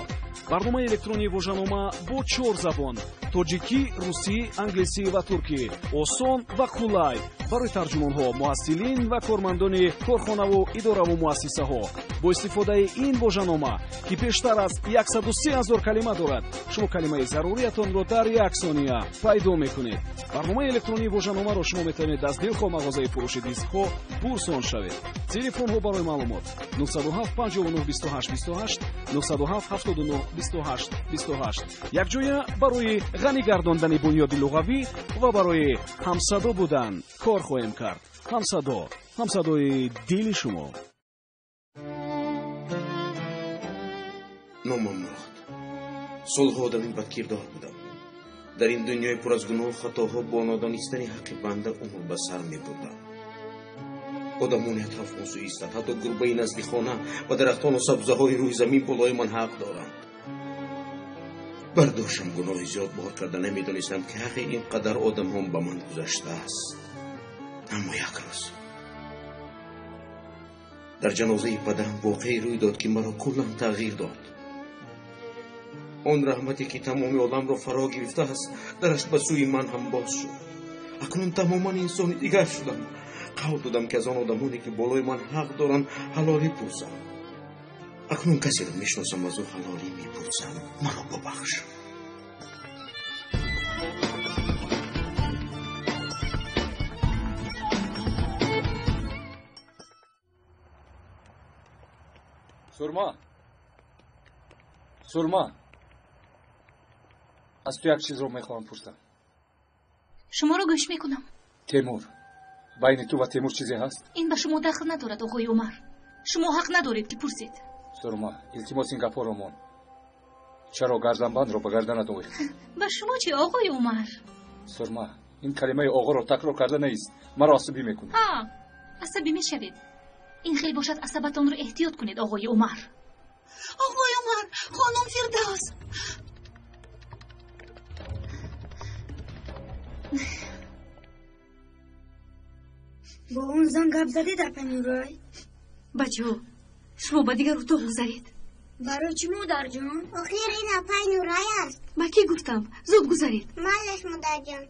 Барномаи электронии вожанома бо чор забон: тоҷикӣ, русӣ, англисӣ ва туркӣ. Осон ва қулай барои тарҷумонҳо, муҳассилин ва кормандони корхонаву идораву муассисаҳо. Бо истифодаи ин вожанома, ки бештар аз 103 ҳазор калима дорад, шумо калимаи заруриятонро дар як сония пайдо мекунед. Барномаи электронии вожаномаро шумо метавонед аз дилхоҳ мағозаи фурӯши дискҳо пурсон шавед. Телефонҳо барои маълумот: 907 59 28 28, 907 79 28 28. Якҷоя барои ғанӣ гардондани бунёди луғавӣ ва барои ҳамсадо будан кор хоҳем кард. Ҳамсадо, ҳамсадои дили шумо. Номам Мурод. Солҳо одами бадкирдор будам. Дар ин дунёи пур аз гуноҳу хатоҳо бо нодонистани ҳаққи банда умр ба сар мебурдам. Одамони атроф мусӯистанд, ҳатто гурбаи назди хона ва дарахтону сабзаҳои рӯи замин болои ман ҳақ доранд. Бар дӯшам гуноҳи зиёд бор карда, намедонистам, ки ҳаққи ин қадар одамҳом ба ман гузаштааст. Аммо як рӯз дар ҷанозаи падарам воқее рӯй дод, ки маро куллан тағйир дод. Он раҳмате, ки тамоми оламро фаро гирифтааст, дараш ба сӯи ман ҳам боз шуд. Акнун тамоман инсони дигар шудам. Қавл додам, ки аз он одамоне, ки болои ман ҳақ доранд, ҳалолӣ пурсам. Акнун касеро мешиносам, аз ӯ ҳалолӣ мепурсам. Маро бубахш. Сурма, Сурма, аз ту як чизро мехоҳам пурсам. Шуморо гӯш мекунам. Темур, байни ту ва Темур чизе ҳаст? Ин ба шумо дахл надорад, оғои Умар. Шумо ҳақ надоред, ки пурсед. Сурма, илтимос, ин гапҳоро мон. Чаро гарданбандро ба гарданат овехтӣ? Ба шумо чӣ, оғои Умар? Сурма, ин калимаи оғоро такрор карда неист, маро асабӣ мекунӣ. Ҳа, асабӣ мешавед. Ин хел бошад, асабатонро эҳтиёт кунед, оғои Умар. Оғои Умар, хонум Фирдавс. Бо он зан гап задед, апаи Нурой? Бачаҳо, шумо ба дигар утоқ гузаред. Барои чӣ, модарҷон? Охир ин апаи Нурай аст. Ба кӣ гуфтам? Зуд гузаред. Майлаш, модарҷон.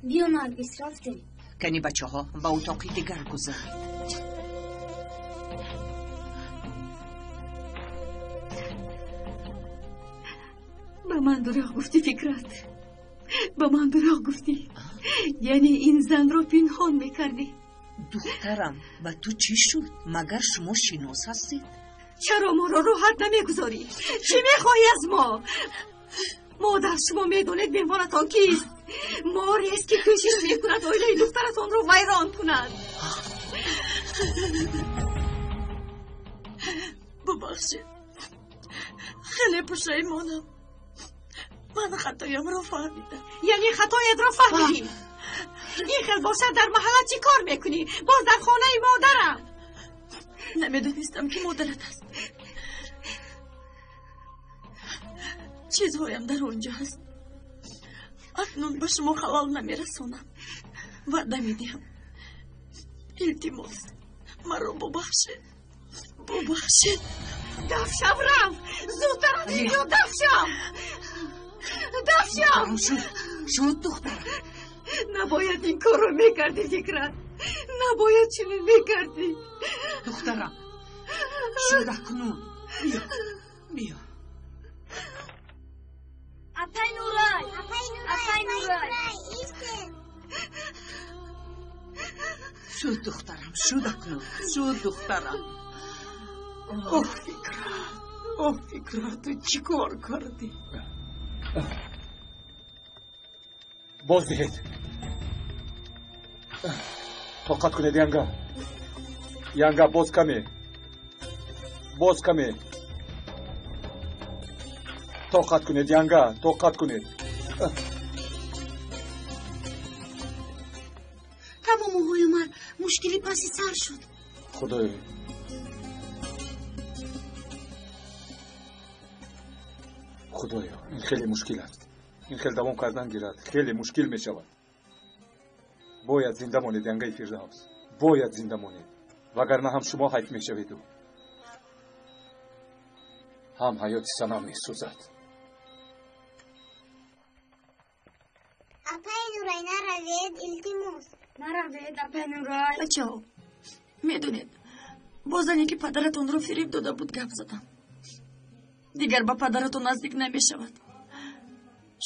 Биё, Наргис, рафтем. Кани, бачаҳо, ба утоқи дигар гузаред. Ба ман дурӯғ гуфтӣ, Фикрат. Ба ман дурӯғ гуфтӣ. Яъне ин занро пинҳон мекардӣ. Духтарам, ба ту чӣ шуд? Магар шумо шинос ҳастед? Чаро моро роҳат намегузорӣ? Чӣ мехоҳӣ аз мо? Модар, шумо медонед меҳмонатон кист? Морест, ки кӯшиш мекунад оилаи духтаратонро вайрон кунад. Бубахшед, хеле пушаймонам. Ман хатоямро фаҳмидам. Яъне хатоятро фаҳмидӣ? Ин хел бошад дар маҳалла чӣ кор мекунӣ? Боз дар хонаи модарам. Намедонистам ки модарат аст. Чизҳоям дар он ҷо аст. Акнун ба шумо халал намерасонам. Ваъда медиҳам. Илтимос, маро бубахшед. Бубахшед. Дафшав рав! Зудтар аз ин ҷо дафшав! Дафшав! Шуд, духтарам. Набояд ин корро мекардӣ, Фикрат. Набояд чунин мекардӣ. Духтарам, шуд акнун. Биё, биё. Апай Нурай! Апай Нурай, истед! Шуд, духтарам, шуд акнун. Шуд, духтарам. Оҳ, Фикрат, оҳ, Фикрат, ту чӣ кор кардӣ? Боз диҳед. Тоқат кунед, янга. Янга, боз каме. Боз каме. Тоқат кунед, янга, тоқат кунед. Тамом оғои Умар, мушкили паси сар шуд. Худоё. Худоё, ин хеле мушкил аст. Ин хел давом кардан гирад, хеле мушкил мешавад. Бояд зинда монед, янгаи Фирдавс. Бояд зинда монед. Вагарна ҳам шумо ҳайф мешаведу, ҳам ҳаёти Санам месӯзад. Апай Нурай, наравед, илтимос. Наравед, апай Нурай. Бачаҳо, медонед, бо зане ки падаратонро фириб дода буд гап задам. Дигар ба падаратон наздик намешавад.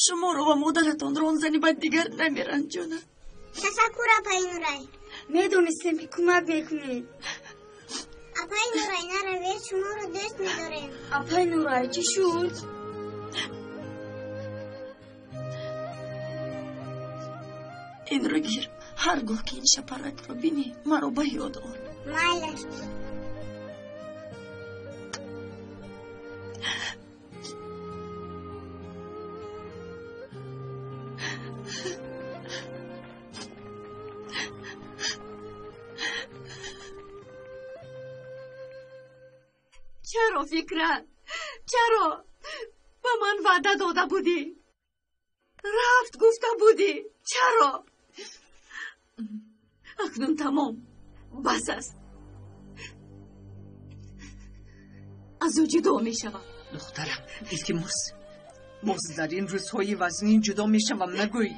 Шуморо ва модаратонро он зани бад дигар намеранҷонад. Ташаккур, апай Нурай. Медонистем ки кӯмак мекунед. Апай Нурай, наравед, шуморо дӯст медорем. Апай Нурай, чӣ шуд? Инро гир. Ҳар гоҳ ки ин шапаракро бинӣ, маро ба ёд ор. Майлаш. Чаро, Фикрат? Чаро? Ба ман ваъда дода будӣ. Рафт гуфта будӣ. Чаро? Акнун тамом. Бас аст. Аз ӯ ҷудо мешавам. Духтарам, илтимос. Боз дар ин рӯзҳои вазнин ҷудо мешавам нагӯй.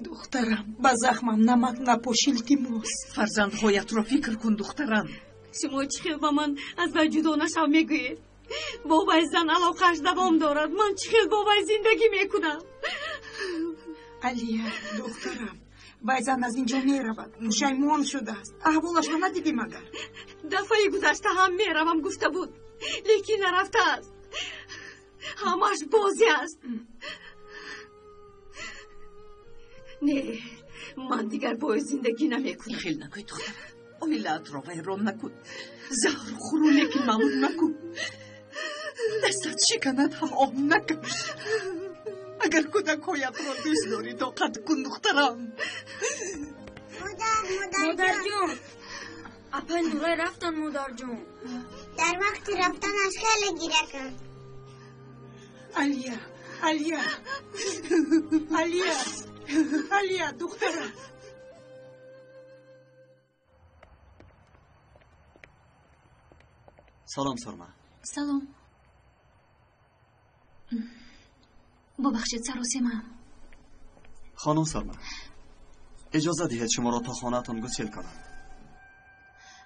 Духтарам, ба захмам намак напош, илтимос. Фарзандҳоятро фикр кун, духтарам. Шумо чӣ хел ба ман аз вай ҷудо нашав мегӯед? Бо вай зан алоқааш давом дорад. Ман чӣ хел бо вай зиндагӣ мекунам? Алия, духтарам, вай зан аз ин ҷо меравад. Пушаймон шудааст. Аҳволашро надидӣ магар? Дафъаи гузашта ҳам меравам гуфта буд, лекин нарафтааст. Ҳамаш бозӣ аст. Не, ман дигар бо ӯ зиндагӣ намекунам. Хел нагӯй, духтарам. Оилаатро вайрон накун. Заҳр хӯру, лекин маълум накун. Дастат шиканад ҳам оҳ накаш. Агар кӯдакҳоятро дӯст дорӣ, тоқат кун, духтарам. Модар, модарҷон. Апай Нурай рафтан, модарҷон. Дар вақти рафтанаш хеле гиря кард. Алия, Алия, Алия, Алия, духтарам. Салом, Сурма. Салом. Бубахшед, саросемаам. Хонум Сурма, иҷоза диҳед шуморо то хонаатон гусел кунам.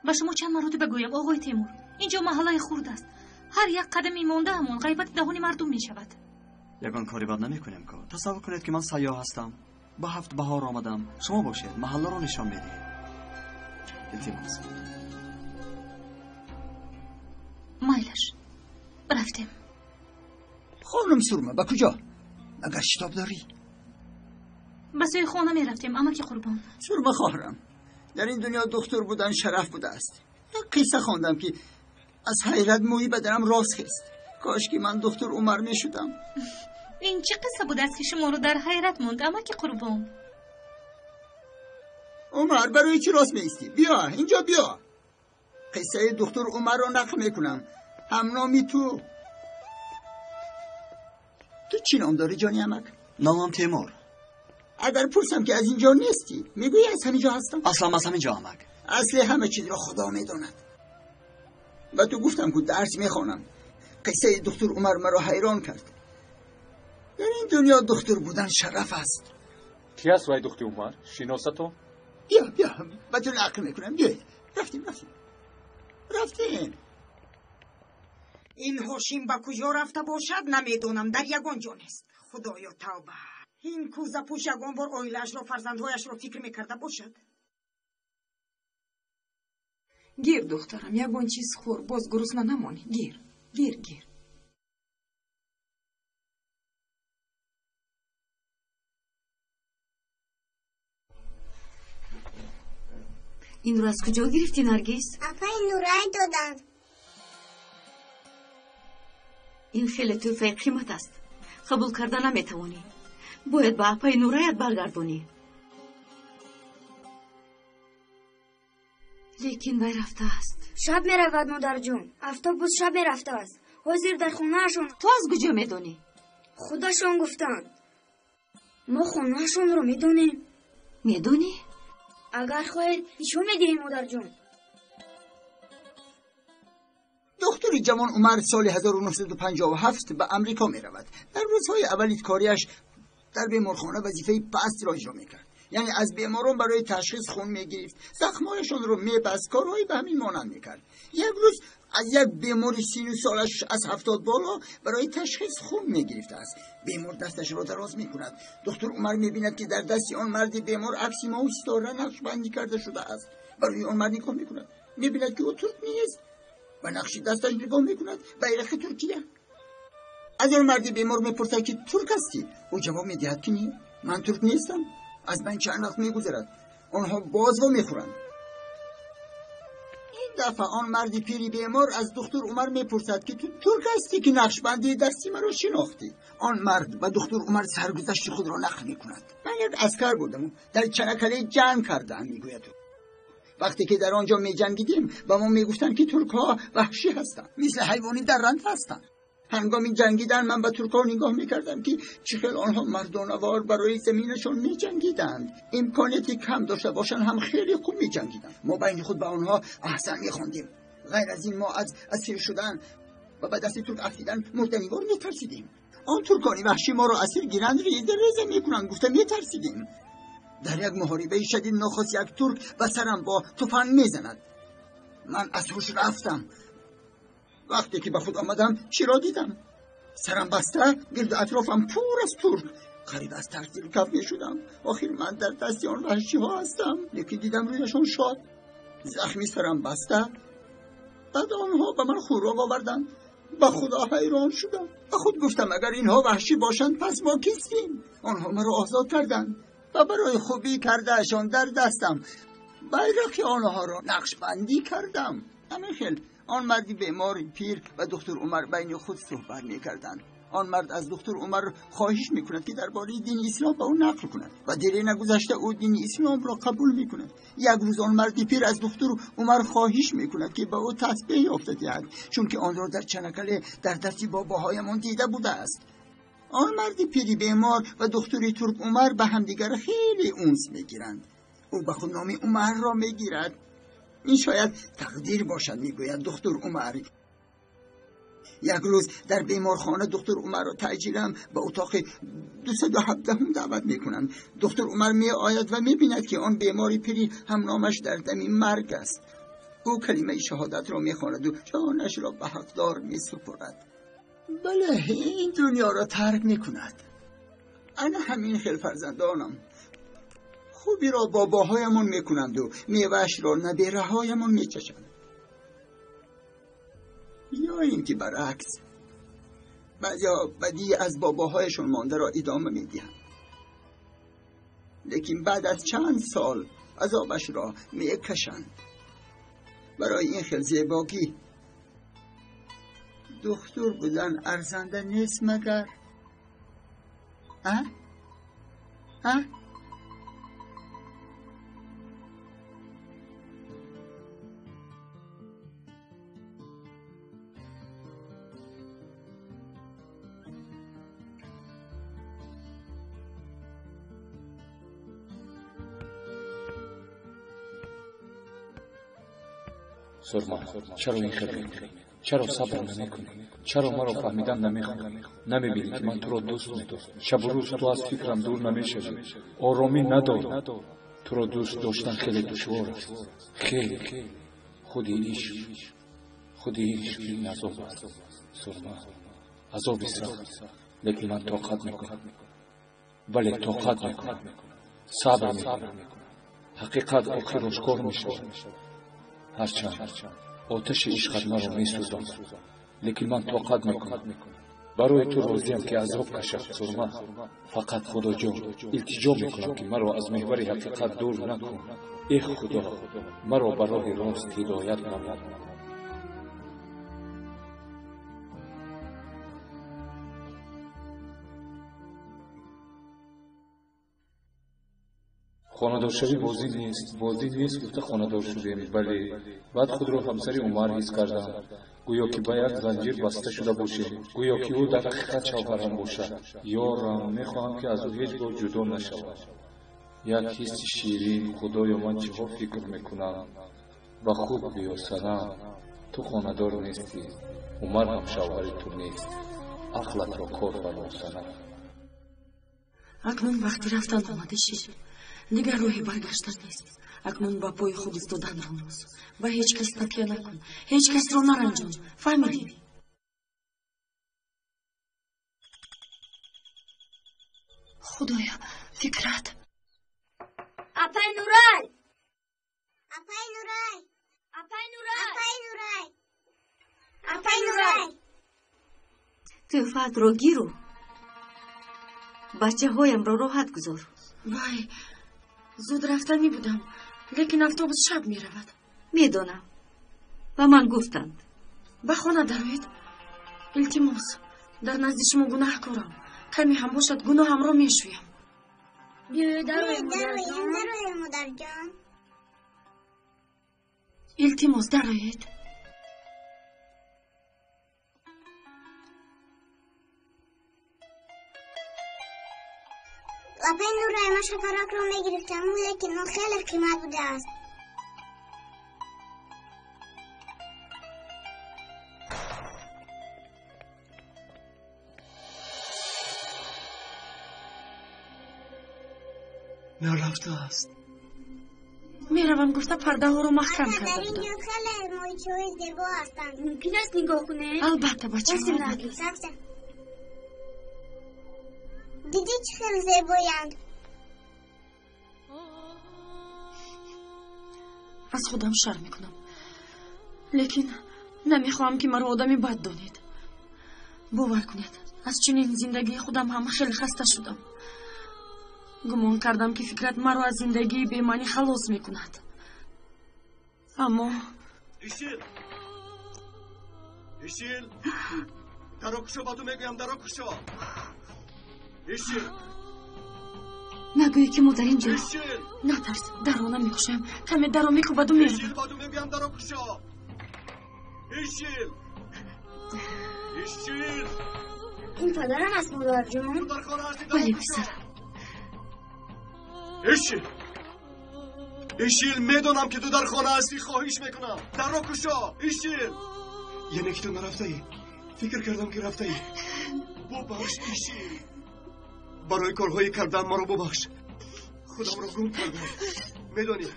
Ба шумо чанд маротиба гӯям, оғои Темур, ин ҷо маҳаллаи хурд аст. Ҳар як қадами мондаамон ғайбати даҳони мардум мешавад. Ягон кори бад намекунем ко. Тасаввур кунед ки ман сайёҳ ҳастам. Ба ҳафт баҳор омадам. Шумо бошед, маҳалларо нишон медиҳед. Илтимос. Майлаш, рафтем. Хонум Сурма, ба куҷо? Магар шитоб дорӣ? Ба сӯи хона мерафтем, амаки Қурбон. Сурма хоҳарам, дар ин дунё духтур будан шараф будааст. Як қисса хондам ки аз ҳайрат мӯи баданам рост хест. Кош ки ман духтур Умар мешудам. Ин чӣ қисса будааст, ки шуморо дар ҳайрат монд, амаки Қурбон? Умар, барои чӣ рост меистӣ? Биё инҷо, биё. Қиссаи духтур Умарро нақл мекунам, ҳамноми ту. Ту чӣ ном дорӣ, ҷони амак? Номам Темур. Агар пурсам, ки аз инҷо нестӣ, мегӯӣ аз ҳамин ҷо ҳастам? Аслам аз ҳамин ҷо, амак. Асли ҳама чизро Худо медонад. Ба ту гуфтам, ку дарс мехонам. Қиссаи духтур Умар маро ҳайрон кард. Дар ин дунё духтур будан шараф аст. Ки аст вай духти Умар? Шиносато? Биё, биё, ба ту нақл мекунам. Биёед. Рафтем, рафтем, рафтем. Ин Ҳошим ба куҷо рафта бошад, намедонам, дар ягон ҷо нест. Худоё, тавба! Ин кӯзапӯш ягон бор оилаашро, фарзандҳояшро фикр мекарда бошад? Гир, духтарам, ягон чиз хӯр, боз гурусна намонӣ. Гир, гир, гир. Инро аз куҷо гирифтӣ, Наргиз? Апаи Нурай доданд. Ин хеле тӯҳфаи қимат аст, қабул карда наметавонӣ. Бояд ба апаи Нураят баргардонӣ. Лекин вай рафтааст. Шаб меравад, модарҷон. Автобус шаб мерафтааст. Ҳозир дар хонаашон. Ту аз куҷо медонӣ? Худашон гуфтанд. Мо хонаашонро медонем. Медонӣ? Агар хоҳед, нишон медиҳем, модарҷон. Духтури ҷавон Умар соли 1957 ба Амрико меравад. Дар рӯзҳои аввали кориаш дар беморхона вазифаи пастро иҷро мекард, яъне аз беморон барои ташхис хун мегирифт, захмҳояшонро мебаст, корҳои ба ҳамин монанд мекард. Як рӯз аз як бемори сину солаш аз 70 боло барои ташхис хун мегирифтааст. Бемор дасташро дароз мекунад. Духтур Умар мебинад, ки дар дасти он марди бемор акси моҳу ситора нақшбандӣ карда шудааст. Барои он мард нигоҳ мекунад, мебинад, ки ӯ турк нест. Ба нақши дасташ нигоҳ мекунад, байрақи Туркия. Аз он марди бемор мепурсад, ки турк ҳастӣ? Ӯ ҷавоб медиҳад, ки не, ман турк нестам. Аз ман чанд вақт мегузарад, онҳо боз во мехӯранд. Ин дафъа он марди пири бемор аз духтур Умар мепурсад, ки ту турк ҳастӣ, ки нақшбандии дасти маро шинохтӣ? Он мард ба духтур Умар саргузашти худро нақл мекунад. Ман як аскар будам, дар Чанакале ҷанг кардаам, мегӯяд ӯ. Вақте ки дар он ҷо меҷангидем, ба мо мегуфтанд, ки туркҳо ваҳшӣ ҳастанд, мисли ҳайвони дарранд ҳастанд. Ҳангоми ҷангидан ман ба туркҳо нигоҳ мекардам, ки чӣ хел онҳо мардонавор барои заминашон меҷангиданд. Имконияти кам дошта бошанд ҳам, хеле хуб меҷангиданд. Мо байни худ ба онҳо аҳсан мехондем. Ғайр аз ин, мо аз асир шудан ва ба дасти турк афтидан мурданивор метарсидем. Он туркони ваҳшӣ моро асир гиранд, реза реза мекунанд гуфта метарсидем. Дар як муҳорибаи шадид нохост як турк ба сарам бо туфанг мезанад. Ман аз ҳуш рафтам. Вақте ки ба худ омадам, чиро дидам? Сарам баста, гирду атрофам пур аз турк. Қариб аз тарс зиру каф мешудам. Охир ман дар дасти он ваҳшиҳо ҳастам. Лекин дидам, рӯяшон шод, захми сарам баста. Баъд онҳо ба ман хӯрок оварданд. Ба Худо, ҳайрон шудам. Ба худ гуфтам, агар инҳо ваҳшӣ бошанд, пас мо кистем? Онҳо маро озод карданд ва барои хубӣ кардаашон дар дастам байрақи онҳоро нақшбандӣ кардам. Ҳамин хел он марди бемори пир ва духтур Умар байни худ суҳбат мекарданд. Он мард аз духтур Умар хоҳиш мекунад, ки дар бораи дини ислом ба ӯ нақл кунад, ва дере нагузашта ӯ дини исломро қабул мекунад. Як рӯз он марди пир аз духтур Умар хоҳиш мекунад, ки ба ӯ тасбеҳ ёфта диҳад, чунки онро дар Чанакале дар дасти бобоҳоямон дида будааст. Он марди пири бемор ва духтури турк Умар ба ҳамдигар хеле унс мегиранд. Ӯ ба худ номи Умарро мегирад. Ин шояд тақдир бошад, мегӯяд духтур Умар. Як рӯз дар беморхона духтур Умарро таъҷилан ба утоқи 217-ум даъват мекунанд. Духтур Умар меояд ва мебинад, ки он бемори пири ҳамномаш дар дами марг аст. Ӯ калимаи шаҳодатро мехонаду ҷонашро ба ҳақдор месупорад. Бале, ин дунёро тарк мекунад. Ана ҳамин хел, фарзандонам, хубиро бобоҳоямон мекунанду меваашро набераҳоямон мечашанд, ё ин ки баръакс, баъзеҳо бадии аз бобоҳояшон мондаро идома медиҳанд, лекин баъд аз чанд сол азобашро мекашанд. Барои ин хел зебогӣ духтур будан арзанда нест, магар? А? Сурма, чаро ин хел мекунӣ? Чаро сабр намекунӣ? Чаро маро фаҳмидан намехоҳӣ? Намебинӣ, ки ман туро дӯст медорам? Шабу рӯз ту аз фикрам дур намешавӣ. Оромӣ надорам. Туро дӯст доштан хеле душвор аст. Хеле. Худи ишқ. Худи ишқ ин азоб аст. Сурма, азоби сахт. Лекин ман тоқат мекунам. Бале, тоқат мекунам. Сабр мекунам. Ҳақиқат охир ошкор мешавад. Ҳарчанд оташи ишқат маро месӯзонад, лекин ман тоқат мекунам. Барои ту розиям, ки азоб кашам, Сурма. Фақат Худоҷон, илтиҷо мекунам, ки маро аз меҳвари ҳақиқат дур накун. Эҳ, Худо, маро ба роҳи рост ҳидоят намо. Хонадоршавӣ бозӣ нест, бозӣ нест гуфта хонадор шудем, бале. Баъд худро ҳамсари Умар ҳис кардам. Гӯё ки ба як занҷир баста шуда бошем. Гӯё ки ӯ дар ҳақиқат шавҳарам бошад. Ёрам, мехоҳам, ки аз ӯ ҳеҷ гоҳ ҷудо нашавам. Як ҳисси ширин, Худоё, ман чиҳо фикр мекунам. Ба худ биё, Санам. Ту хонадор нестӣ. Умар ҳам шавҳари ту нест. Ақлатро кор фармо, Санам. Акнун вақти рафтан омада шид. Дигар роҳи баргаштан нест. Акнун ба пои худ истоданро омӯз. Ба ҳеҷ кас такя накун, ҳеҷ касро наранҷон. Фаҳмидӣ? Худоё, Фикрат. Апай Нурай! Апай Нурай! Апай Нурай! Апай Нурай! Апай Нурай! Тӯҳфаатро гиру бачаҳоямро роҳат гузор. Вай, зуд рафтанӣ будам, лекин автобус шаб меравад. Медонам. Ба ман гуфтанд. Ба хона дароед. Илтимос, дар назди шумо гунаҳкорам. Каме ҳам бошад, гуноҳамро мешӯям. Биёед, дароем, дароем, модарҷон. Илтимос, дароед. Апай Нурай, ман шакаракро мегирифтам, лекин он хеле қимат будааст. Нарафтааст. Меравам гуфта пардаҳоро маҳкам карда Дар ин будам. ҷо хеле моҳичаҳои зебо ҳастанд. Мумкин аст нигоҳ кунем? Албатта, бачаҳо, албатта. Дидӣ, чӣ хеле зебоянд? Аз худам шарм мекунам, лекин намехоҳам, ки маро одами бад донед. Бовар кунед, аз чунин зиндагии худам ҳам хеле хаста шудам. Гумон кардам, ки Фикрат маро аз зиндагии бемаънӣ халос мекунад, аммо Ишил! Ишил! Даро кушо, ба ту мегӯям, даро кушо! Ишил! Нагӯӣ, ки мо дар ин ҷо. Ишил! Натарс, дарро намекушоям. Каме дарро мекӯбаду меравад. Ишил, ба ту мегӯям, даро кушо! Ишил! Ишил! Ин падарам аст, модарҷон. Ту дар хона ҳастӣ, даро Бале, кушо! писарам. Ишил! Ишил, медонам, ки ту дар хона ҳастӣ, хоҳиш мекунам. Дарро кушо! Ишил! Яъне ки ту нарафтаӣ? Фикр кардам, ки рафтаӣ. Бубахш, Ишил. Барои корҳои кардан маро бубахш. Худамро гум кардам. Медонӣ,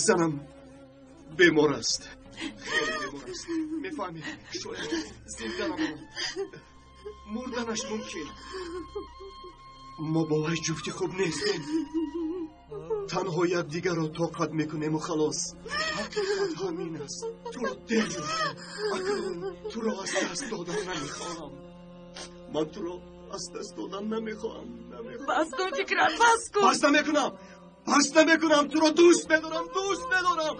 занам бемор аст. Хеле бемор аст. Мефаҳмӣ, шояд зинда намонад. Мурданаш мумкин. Мо бо вай ҷуфти хуб нестем. Танҳо якдигарро тоқат мекунему халос. Ҳақиқат ҳамин аст. Туро дер ёфтам. Акнун туро аз даст додан намехоҳам. Ман туро аз даст додан намехоҳам. Намехоҳам. Бас кун, Фикрат, бас кун. Бас намекунам. Бас намекунам. Туро дӯст медорам, дӯст медорам.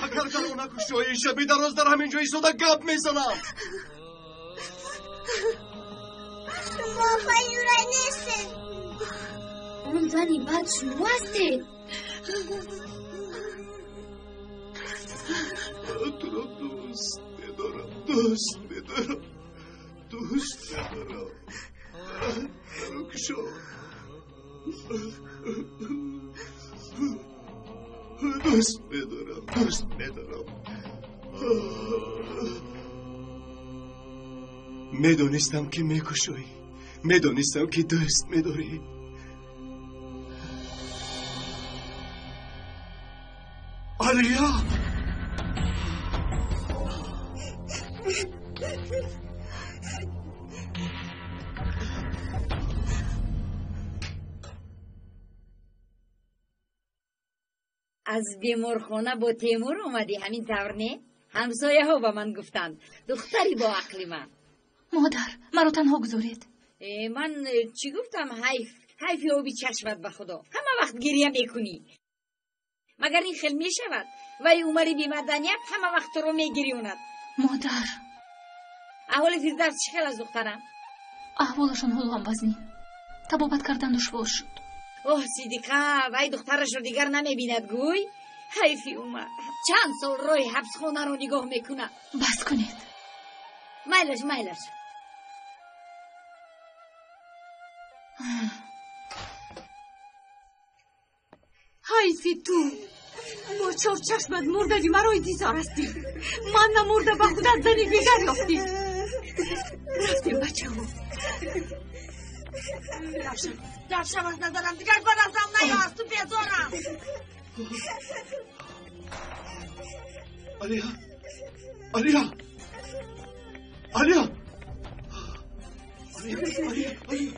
Агар даро накушоӣ, шаби дароз дар ҳамин ҷо истода гап мезанам. Шумо апаи Нурай нестед. Он зани бад шумо ҳастед. Туро дӯст медорам, дӯст медорам, дӯст медорам. Даро кушо. Дӯст медорам, дӯст медорам. Медонистам ки мекушоӣ, медонистам ки дӯст медорӣ. Алия! Аз беморхона бо Темур омадӣ, ҳамин тавр не? Ҳамсояҳо ба ман гуфтанд, духтари бо ақли ман. Модар, маро танҳо гузоред. Ман чӣ гуфтам? Ҳайф, ҳайфи оби чашмат ба Худо. Ҳама вақт гиря мекунӣ. Магар ин хел мешавад? Вай Умари бемаданият ҳама вақт туро мегирёнад. Модар. Аҳволи Фирдавс чӣ хел аст, духтарам? Аҳволашон ҳоло ҳам вазнин. Табобат кардан душвор шуд. Оҳ, Сидиқа, вай духтарашро дигар намебинад, гӯй. Ҳайфи Умар. Чанд сол роҳи ҳабсхонаро нигоҳ мекунад. Бас кунед. Майлаш, майлаш. Ҳайфи ту. Бо чор чашмат мурдаги маро интизор ҳастӣ. Ман намурда ба худат зани дигар ёфтӣ. Рафтем, бачаҳо. Рафшам аз назарам, дигар ба наздам наё, аз ту безорам. Алия! Алия! Алия! Алия, Алия, Алия!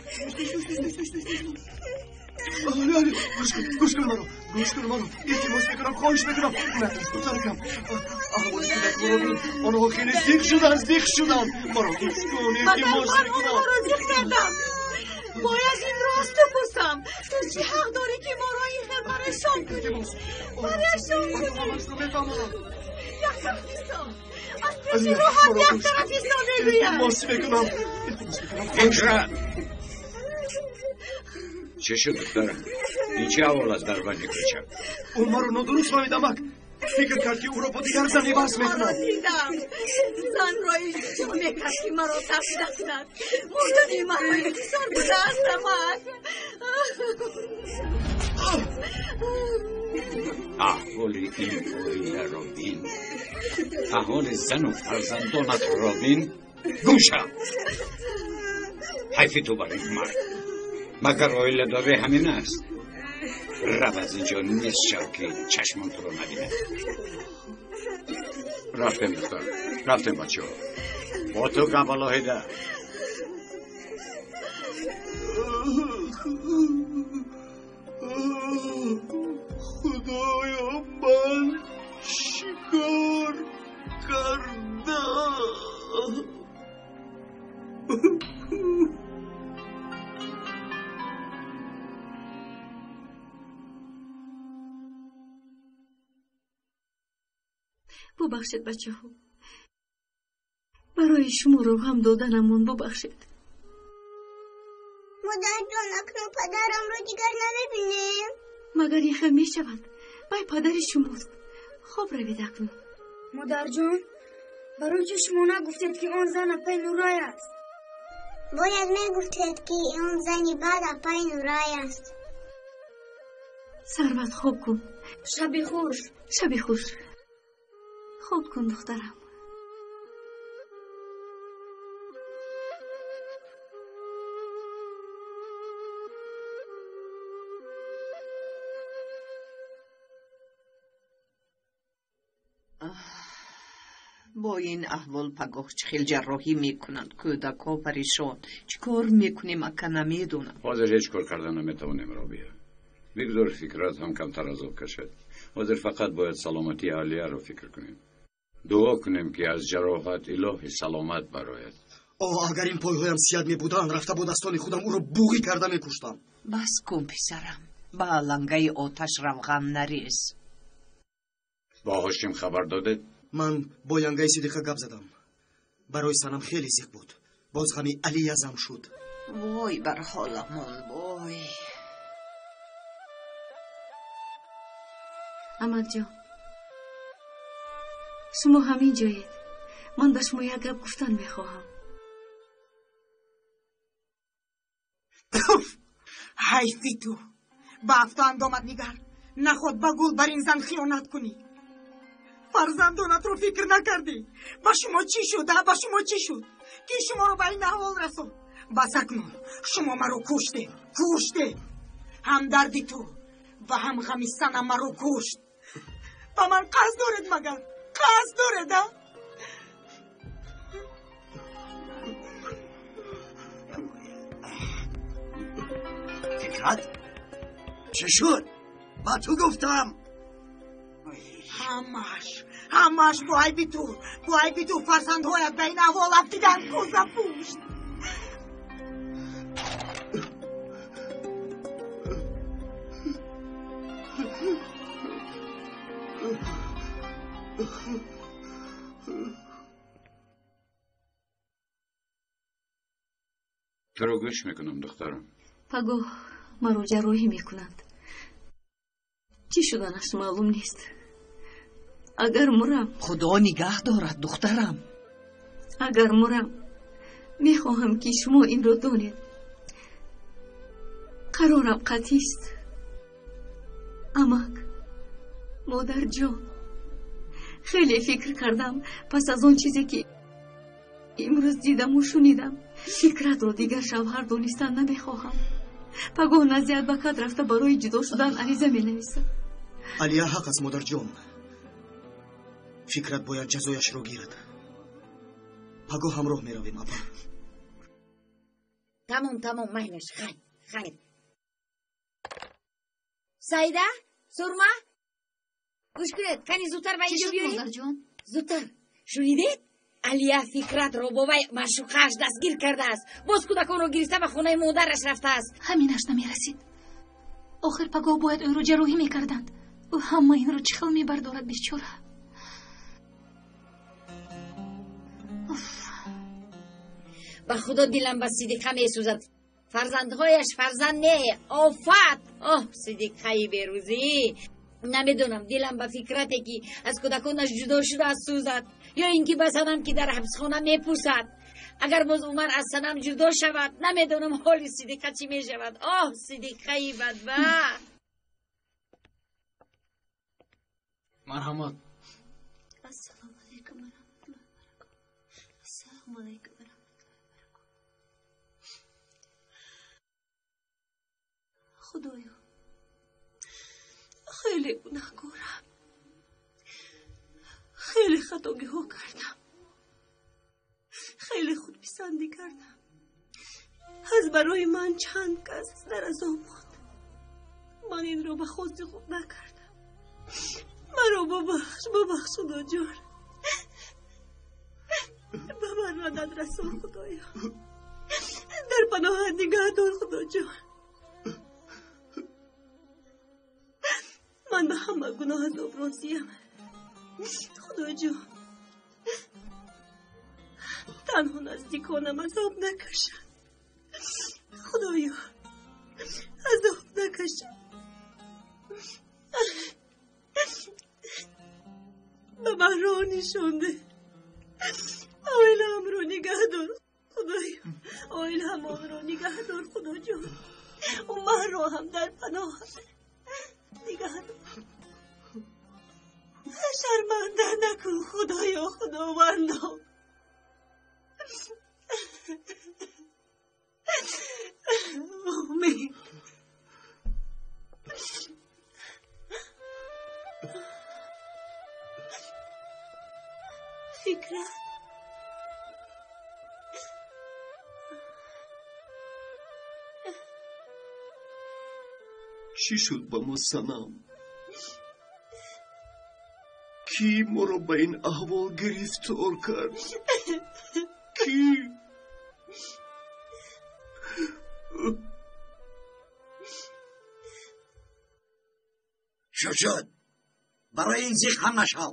Алия, Алия! Гӯш кун, гӯш кун маро, гӯш кун маро. Илтимос мекунам, хоҳиш мекунам. Натарс, духтаракам. Аҳволи кӯдакҳоро бин. Онҳо хеле зиқ шуданд, зиқ шуданд. Маро гӯш кун, илтимос Магар ман мекунам. онҳоро зиқ кардам? Бояд инро аз ту пурсам. Ту чӣ ҳақ дорӣ ки моро ин хел парешон кунӣ? Парешон кунӣ. Ҳамашро мефаҳмонам. Як тараф исто. Аз пеши роҳам як тараф исто, мегӯям. Илтимос мекунам. Илтимос мекунам. Фикрат! Чӣ шуд, духтарам? Ин чӣ аҳвол аст дар байни кӯча? Ӯ маро нодуруст фаҳмид, амак. Фикр кард ки ӯро бо дигар зан иваз Маро мекунам. дидам. Занро илтиҷо мекард ки маро тарк накунад. Мурдани маро интизор будааст, амак. Аҳволи ин оиларо бин, аҳволи зану фарзандонатро бин. Гум шав! Ҳайфи ту бар ин мард. Магар оиладорӣ ҳамин аст? Рав аз инҷо, нест шав ки чашмон туро набинад. Рафтем, духтар, рафтем, бачаҳо. Бо ту гап алоҳида. Худоё, ман чӣ кор кардам? Бубахшед, бачаҳо. Барои шуморо ғам доданамон бубахшед. Модарҷон, акнун падарамро дигар намебинем. Магар ин хел мешавад? Вай падари шумост. Хоб равед акнун. Модарҷон, барои чӣ шумо нагуфтед, ки он зан апаи Нурай аст? Бояд мегуфтед, ки он зани бад апаи Нурай аст. Сарват, хоб кун. Шаби хуш. Шаби хуш. Хоб кун, духтарам. Бо ин аҳвол пагоҳ чӣ хел ҷарроҳӣ мекунанд? Кӯдакҳо парешон. Чӣ кор мекунем, ака, намедонам. Ҳозир ҳеҷ кор карда наметавонем, Робия. Бигзор фикрат ҳам камтар азоб кашад. Ҳозир фақат бояд саломатии Алияро фикр кунем. Дуо кунем, ки аз ҷароҳат илоҳи саломат барояд. О, агар ин пойҳоям сиҳат мебуданд, рафта бо дастони худам ӯро буғӣ карда мекуштам. Бас кун, писарам, ба алангаи оташ равған нарез. Бо Ҳошим хабар додед? Ман бо янгаи Сидиқа гап задам. Барои Санам хеле зиқ буд. Боз ғами Алия зам шуд. Вой бар ҳоламон, вой. Амакҷон, шумо ҳамин ҷоед. Ман ба шумо як гап гуфтан мехоҳам. Ҳайфи ту! Ба афту андомат нигар. Наход ба гул бар ин зан хиёнат кунӣ. Фарзандонатро фикр накардӣ. Ба шумо чӣ шуд? Ба шумо чӣ шуд? Ки шуморо ба ин аҳвол расонд? Бас акнун шумо маро куштед, куштед. Ҳам дарди ту ва ҳам ғами Санам маро кушт. Ба ман қасд доред магар? Қасд доред, а? Фикрат, чӣ шуд? Ба ту гуфтам. Ҳамаш, ҳамаш бо айби ту, бо айби ту фарзандҳоят ба ин аҳвол афтиданд, кӯзапушт. Туро гӯш мекунам, духтарам. Пагоҳ маро ҷарроҳӣ мекунанд. Чӣ шуданаш маълум нест. Агар мурам, Худо нигаҳ дорад, духтарам. Агар мурам, мехоҳам ки шумо инро донед. Қарорам қатъист. Амак, модарҷон, хеле фикр кардам. Пас аз он чизе ки имрӯз дидаму шунидам, Фикратро дигар шавҳар донистан намехоҳам. Пагоҳ назди адвокат рафта барои ҷудо шудан ариза менависам. Алия ҳақ аст, модарҷон. Фикрат бояд ҷазояшро гирад. Пагоҳ ҳамроҳ меравем, апа. Тамом, тамом, майлаш, хайр, хайр. Саида, Сурма, гӯш кунед, кани зудтар ба инҷо биёед. Модарҷон? Зудтар. Шунидед? Алия Фикратро бо вай маъшуқааш дастгир кардааст. Боз кӯдаконро гирифта ба хонаи модараш рафтааст. Ҳаминаш намерасид. Охир пагоҳ бояд ӯро ҷарроҳӣ мекарданд. Ӯ ҳама инро чӣ хел мебардорад, бечора? Ба Худо дилам ба Сидиқа месӯзад. Фарзандҳояш фарзанд не, офат. Оҳ, Сидиқаи берӯзӣ. Намедонам, дилам ба Фикрате ки аз кӯдаконаш ҷудо шудааст сӯзад, ё ин ки ба Санам ки дар ҳабсхона мепӯсад. Агар боз Умар аз Санам ҷудо шавад, намедонам ҳоли Сидиқа чӣ мешавад. Оҳ, Сидиқаи бадбахт. Марҳамат. Ассалому алайкум ва раҳматуллоҳи ва баракотуҳ. Ассалому алайкум ва раҳматуллоҳи ва баракотуҳ. Худоё, хеле гунаҳкорам, хеле хатогиҳо кардам, хеле худписандӣ кардам. Аз барои ман чанд кас дар азоб монд. Ман инро ба хости худ накардам. Маро бубахш, бубахш, Худоҷон. Ба ман мадад расон, Худоё. Дар паноҳат нигаҳ дор, Худоҷон. Ман ба ҳама гуноҳ азоб розиям, Худоҷон. Танҳо наздиконам азоб накашанд, Худоё, азоб накашанд. Ба ман роҳ нишонде. Оиламро нигаҳ дор, Худоё. Оиламонро нигаҳ дор, Худоҷон. Умарро ҳам дар паноҳат нигаҳ дор. Шарманда накун, Худоё, Худовандо. Омин. Фикрат, чӣ шуд ба мо, Санам? Кӣ моро ба ин аҳвол гирифтор кард? Кӣ? Шуд, шуд. Барои ин зиқ ҳам нашав.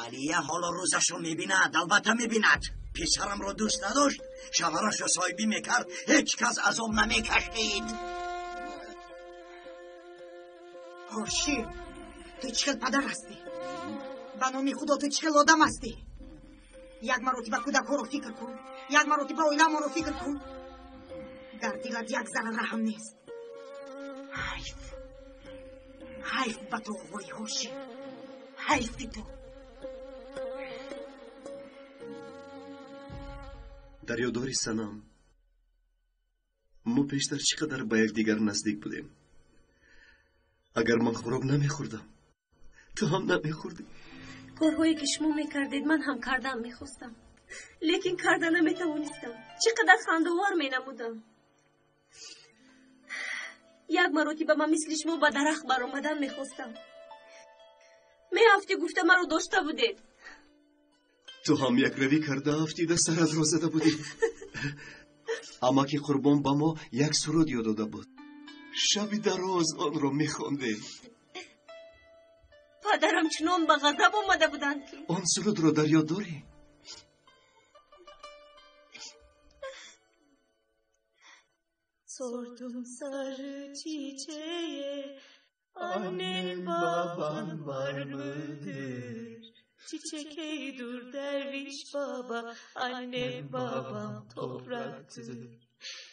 Алия ҳоло рӯзашро мебинад, албатта мебинад. Писарамро дӯст надошт, Шавҳарашро соҳибӣ мекард, ҳеҷ кас азоб намекашид. Ҳошим, ту чӣ хел падар ҳастӣ? Ба номи Худо, ту чӣ хел одам ҳастӣ? Як маротиба кӯдакҳоро фикр кун, як маротиба оиламонро фикр кун. Дар дилат як зарра раҳм нест. Ҳайф, ҳайф ба ту, оғои Ҳошим, ҳайфи ту. Дар ёддори Санам, мо пештар чӣ қадар ба якдигар наздик будем. Агар ман хӯрок намехӯрдам, ту ҳам намехӯрдӣ. Корҳое ки шумо мекардед, ман ҳам кардан мехостам, лекин карда наметавонистам. Чӣ қадар хандовар менамудам. Як маротиба ман мисли шумо ба дарахт баромадан мехостам. Меафтӣ гуфта маро дошта будед. Ту ҳам якравӣ карда афтида саратро зада будӣ. Амаки Қурбон ба мо як суруд ёд дода буд. Шаби дароз онро мехондем. Падарам чунон ба ғазаб омада буданд ки. Он сурудро дар ёд дорӣ? Sordum sarı çiçeğe, annen baban var mıdır? Çiçek ey dur derviş baba, annem babam topraktır.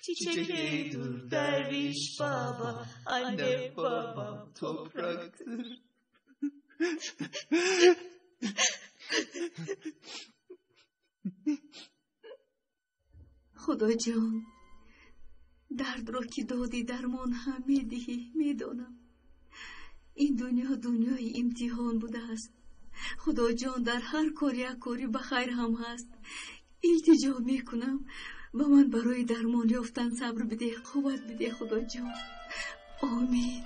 Çiçek ey dur derviş baba, annem babam topraktır. Худоҷон, дардро ки додӣ, дармон ҳам медиҳӣ. Медонам, ин дунё дунёи имтиҳон будааст. Худоҷон, дар ҳар кор як кори ба хайр ҳам ҳаст. Илтиҷо мекунам, ба ман барои дармон ёфтан сабр бидеҳ, қувват бидеҳ, Худоҷон. Омин.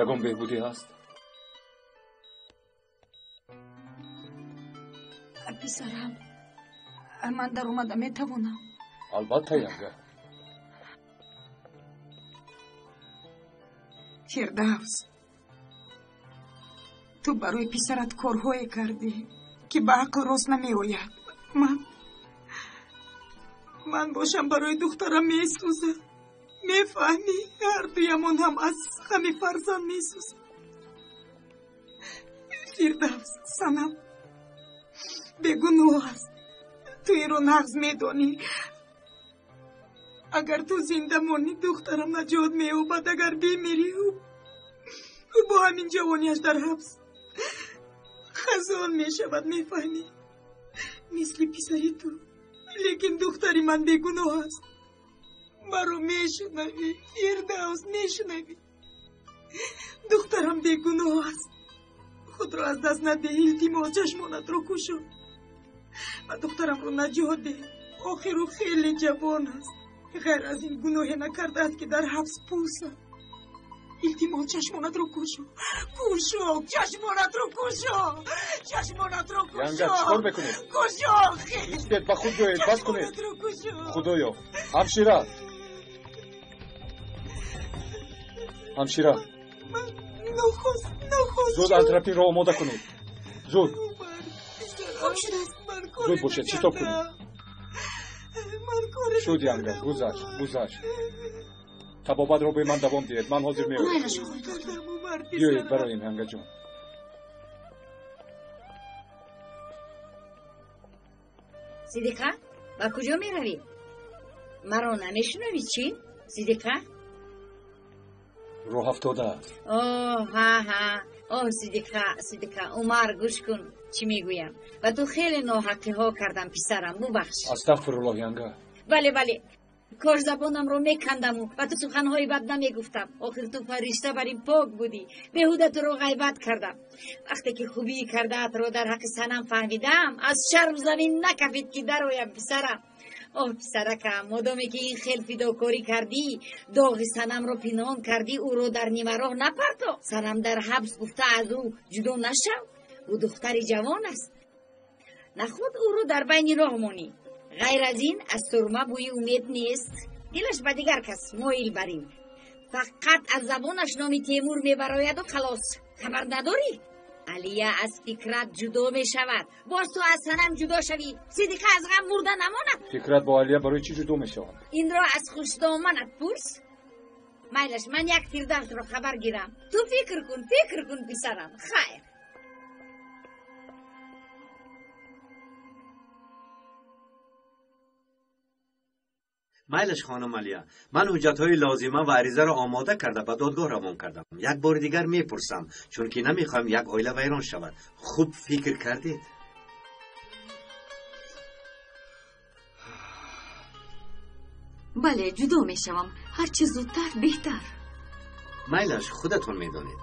Ягон беҳбудӣ ҳаст? Писарам, ман даромада метавонам? Албатта, янга. Фирдавс, ту барои писарат корҳое кардӣ, ки ба ақл рост намеояд. Ман бошам барои духтарам месӯзам. Мефаҳмӣ, ҳардуямон ҳам аз ғами фарзанд месӯзем. Фирдавс, Санам бегуноҳ аст. Ту инро нағз медонӣ. Агар ту зинда монӣ, духтарам наҷот меёбад. Агар бимирӣ, ӯ бо ҳамин ҷавонияш дар ҳабс хазон мешавад. Мефаҳмӣ, мисли писари ту. Лекин духтари ман бегуноҳ аст. Маро мешунавӣ, Фирдавс, мешунавӣ? Духтарам бегуноҳ аст. Худро аз даст надеҳ, илтимос, чашмонатро кушо ва духтарамро наҷот деҳ. Охир ӯ хеле ҷавон аст. Ғайр аз ин гуноҳе накардааст, ки дар ҳабс пӯсад. Илтимос, чашмонатро кушо, кушо, чашмонатро кушо, чашмонатро кушо. Янга, чӣ кор мекунед? Кушо. Истед, ба худ биёед, бас кунед. Худоё, ҳамшира, ҳамшира, зуд антропинро омода кунед, зуд. Хуб шудааст. Зуд бошед, шитоб кунед. Шуд, янга, гузашт, гузашт. Табобатро бе ман давом диҳед, ман ҳозир меоям. Майлаш, оғои доктор. Биёед, бароем, янгаҷон. Сидиқа, ба куҷо меравӣ? Маро намешунавӣ, чӣ? Сидиқа? Роҳ афтодааст. О, ҳа, ҳа. Оҳ, Сидиқа, Сидиқа, Умар, гӯш кун, чӣ мегӯям. Ба ту хеле ноҳаққиҳо кардам, писарам, бубахш. Астағфируллоҳ, янга. Бале, бале. Кош забонамро мекандаму ба ту суханҳои бад намегуфтам. Охир ту фаришта бар ин пок будӣ. Беҳуда туро ғайбат кардам. Вақте ки хубии кардаатро дар ҳаққи Санам фаҳмидам, аз шарм замин накафид, ки дароям, писарам. Оҳ, писаракам, модоме ки ин хел фидокорӣ кардӣ, доғи Санамро пинҳон кардӣ, ӯро дар нимароҳ напарто. Санам дар ҳабс гуфта аз ӯ ҷудо нашав. Ӯ духтари ҷавон аст. Наход ӯро дар байни роҳ монӣ. Ғайр аз ин аз Сурма бӯи умед нест. Дилаш ба дигар кас моил барин. Фақат аз забонаш номи Темур мебарояду халос. Хабар надорӣ? Алия аз Фикрат ҷудо мешавад. Боз ту аз Санам ҷудо шавӣ. Сидиқа аз ғам мурда намонад. Фикрат бо Алия барои чӣ ҷудо мешаванд? Инро аз хушдоманат пурс. Майлаш, ман як Фирдавсро хабар гирам. Ту фикр кун, фикр кун, писарам. Хайр. Майлаш, хонум Алия, ман ҳуҷҷатҳои лозима ва аризаро омода карда ба додгоҳ равон кардам. Як бори дигар мепурсам, чунки намехоҳам як оила вайрон шавад. Хуб фикр кардед? Бале, ҷудо мешавам. Ҳарчи зудтар беҳтар. Майлаш, худатон медонед.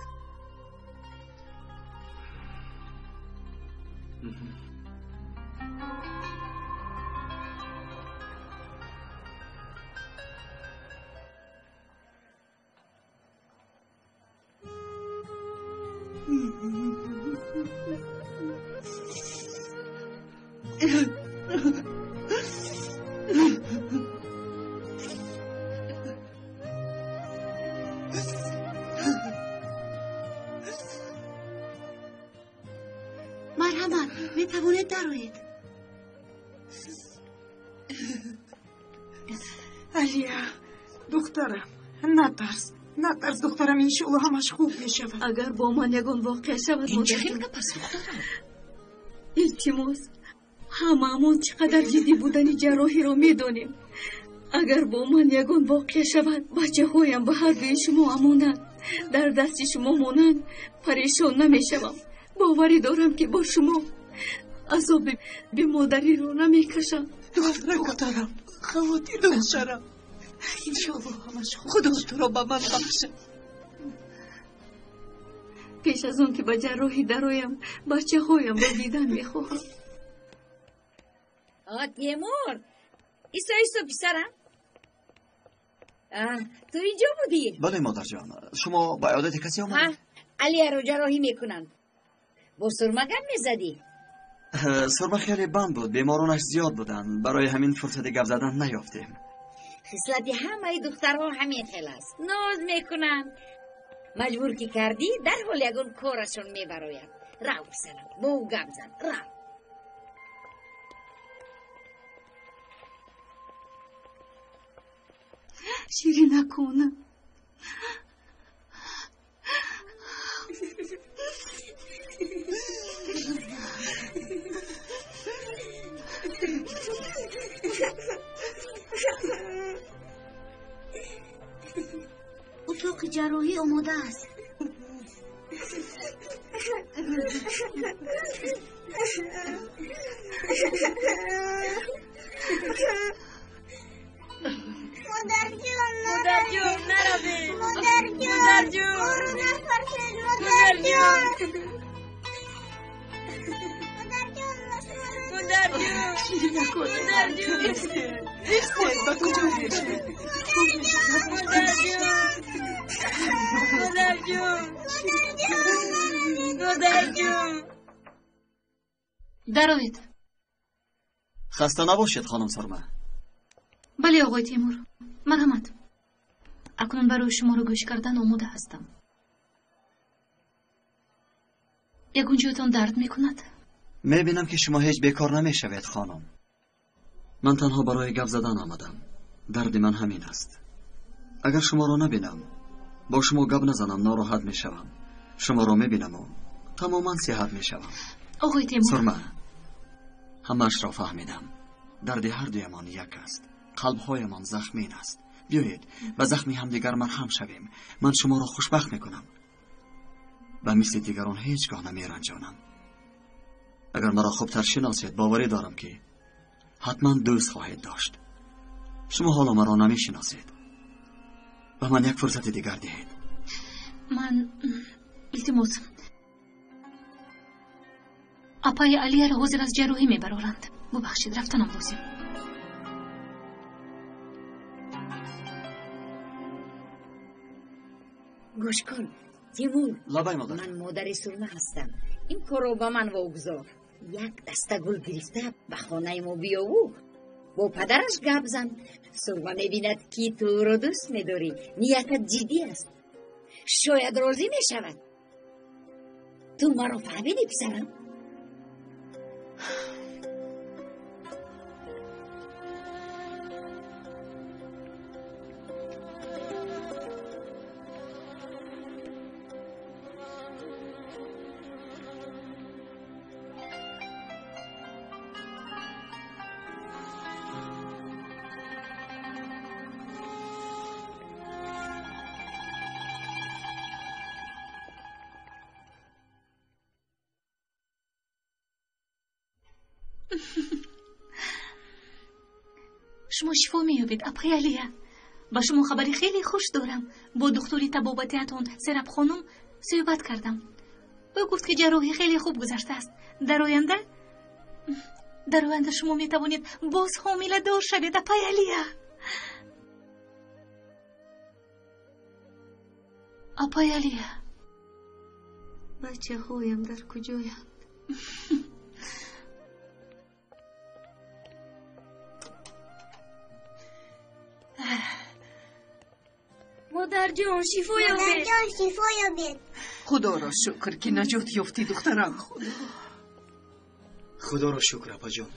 Марҳамат, метавонед дароед. Алия, духтарам, натарс, натарс, духтарам, иншоалло ҳамаш хуб мешавад. Агар бо ман ягон воқеа шавад, Ин чӣ хел гап аст, духтарам? Илтимос, ҳамаамон чӣ қадар ҷиддӣ будани ҷарроҳиро медонем. Агар бо ман ягон воқеа шавад, бачаҳоям ба ҳар дуи шумо амонат, дар дасти шумо монанд, парешон намешавам. Боварӣ дорам, ки бо шумо азоби бемодариро намекашам. Духтарам, хавотир духтарам. Иншоалло ҳамаш хуб. Худо туро ба ман бахшад. Пеш аз он ки ба ҷарроҳӣ дароям, бачаҳоямро дидан мехоҳам. А, Темур, исто, исто, писарам. Ту инҷо будӣ? Бале, модарҷон. Шумо ба иёдати касе омадед? Алияро ҷарроҳӣ мекунанд. Бо Сурма гап мезадӣ? Сурма хеле банд буд, беморонаш зиёд буданд. Барои ҳамин фурсати гап задан наёфтем. Хислати ҳамаи духтарҳо ҳамин хел аст. Ноз мекунанд. Маҷбур ки кардӣ, дарҳол ягон корашон мебарояд. Рав, писарам, бо ӯ гап зан, рав. Ширинакона. Утоқи ҷарроҳӣ омода аст. Модарҷон, Модарҷон, наравед. Модарҷон, Модарҷон, моро нафарсед, модарҷон. Модарҷон, мо шуморо Модарҷон, Ширинакона. Модарҷон, Истед, ба куҷо мешавед? Модарҷон, Модарҷон, Модарҷон. Дароед. Хаста набошед, хонум Сурма. Бале, оғои Темур, марҳамат. Акнун барои шуморо гӯш кардан омода ҳастам. Ягон ҷоятон дард мекунад? Мебинам, ки шумо ҳеҷ бекор намешавед, хонум. Ман танҳо барои гап задан омадам. Дарди ман ҳамин аст. Агар шуморо набинам, бо шумо гап назанам, нороҳат мешавам. Шуморо мебинаму тамоман сиҳат мешавам. Оғои Темур. Сурма, ҳамаашро фаҳмидам. Дарди ҳар дуямон як аст. Қалбҳоямон захмин аст. Биёед ба захми ҳамдигар марҳам шавем. Ман шуморо хушбахт мекунам. Ба мисли дигарон ҳеҷ гоҳ намеранҷонам. Агар маро хубтар шиносед, боварӣ дорам, ки ҳатман дӯст хоҳед дошт. Шумо ҳоло маро намешиносед. Ба ман як фурсати дигар диҳед. Ман, илтимос, апаи Алияро ҳозир аз ҷарроҳӣ мебароранд. Бубахшед, рафтанам лозим. Гӯш кун, Тимур. Лабай, модар. Ман модари Сурма ҳастам. Ин корро ба ман вогузор. Як даста гул гирифта ба хонаи мо биёву бо падараш гап зан. Сурма мебинад, ки ту ӯро дӯст медорӣ, ниятат ҷиддӣ аст. Шояд розӣ мешавад. Ту маро фаҳмидӣ, писарам? Шумо шифо меёбед, апаи Алия. Ба шумо хабари хеле хуш дорам. Бо духтури табобатиатон Сераб хонум суҳбат кардам. Ӯ гуфт, ки ҷарроҳӣ хеле хуб гузаштааст. Дар оянда шумо метавонед боз ҳомиладор шавед, апаи Алия. Апаи Алия. Бачаҳоям дар куҷоянд? Модарҷон, шифо ёбед. Модарҷон, шифо ёбед. Худоро шукр, ки наҷот ёфтӣ, духтарам. Худоро шукр, апаҷон.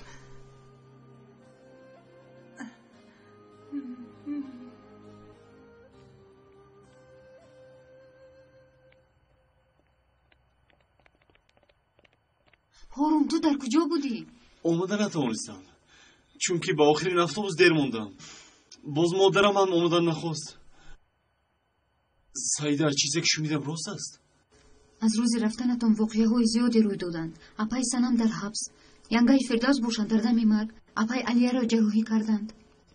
Ҳорун, ту дар куҷо будӣ? Омада натавонистам, чунки ба охирин автобус дер мондам. Боз модарам ҳам омадан нахост. Саида, чизе ки шунидам рост аст? Аз рӯзи рафтанатон воқеаҳои зиёде рӯй доданд. Апаи Санам дар ҳабс, янгаи Фирдавс бошанд дар дами марг, апаи Алияро ҷарроҳӣ карданд.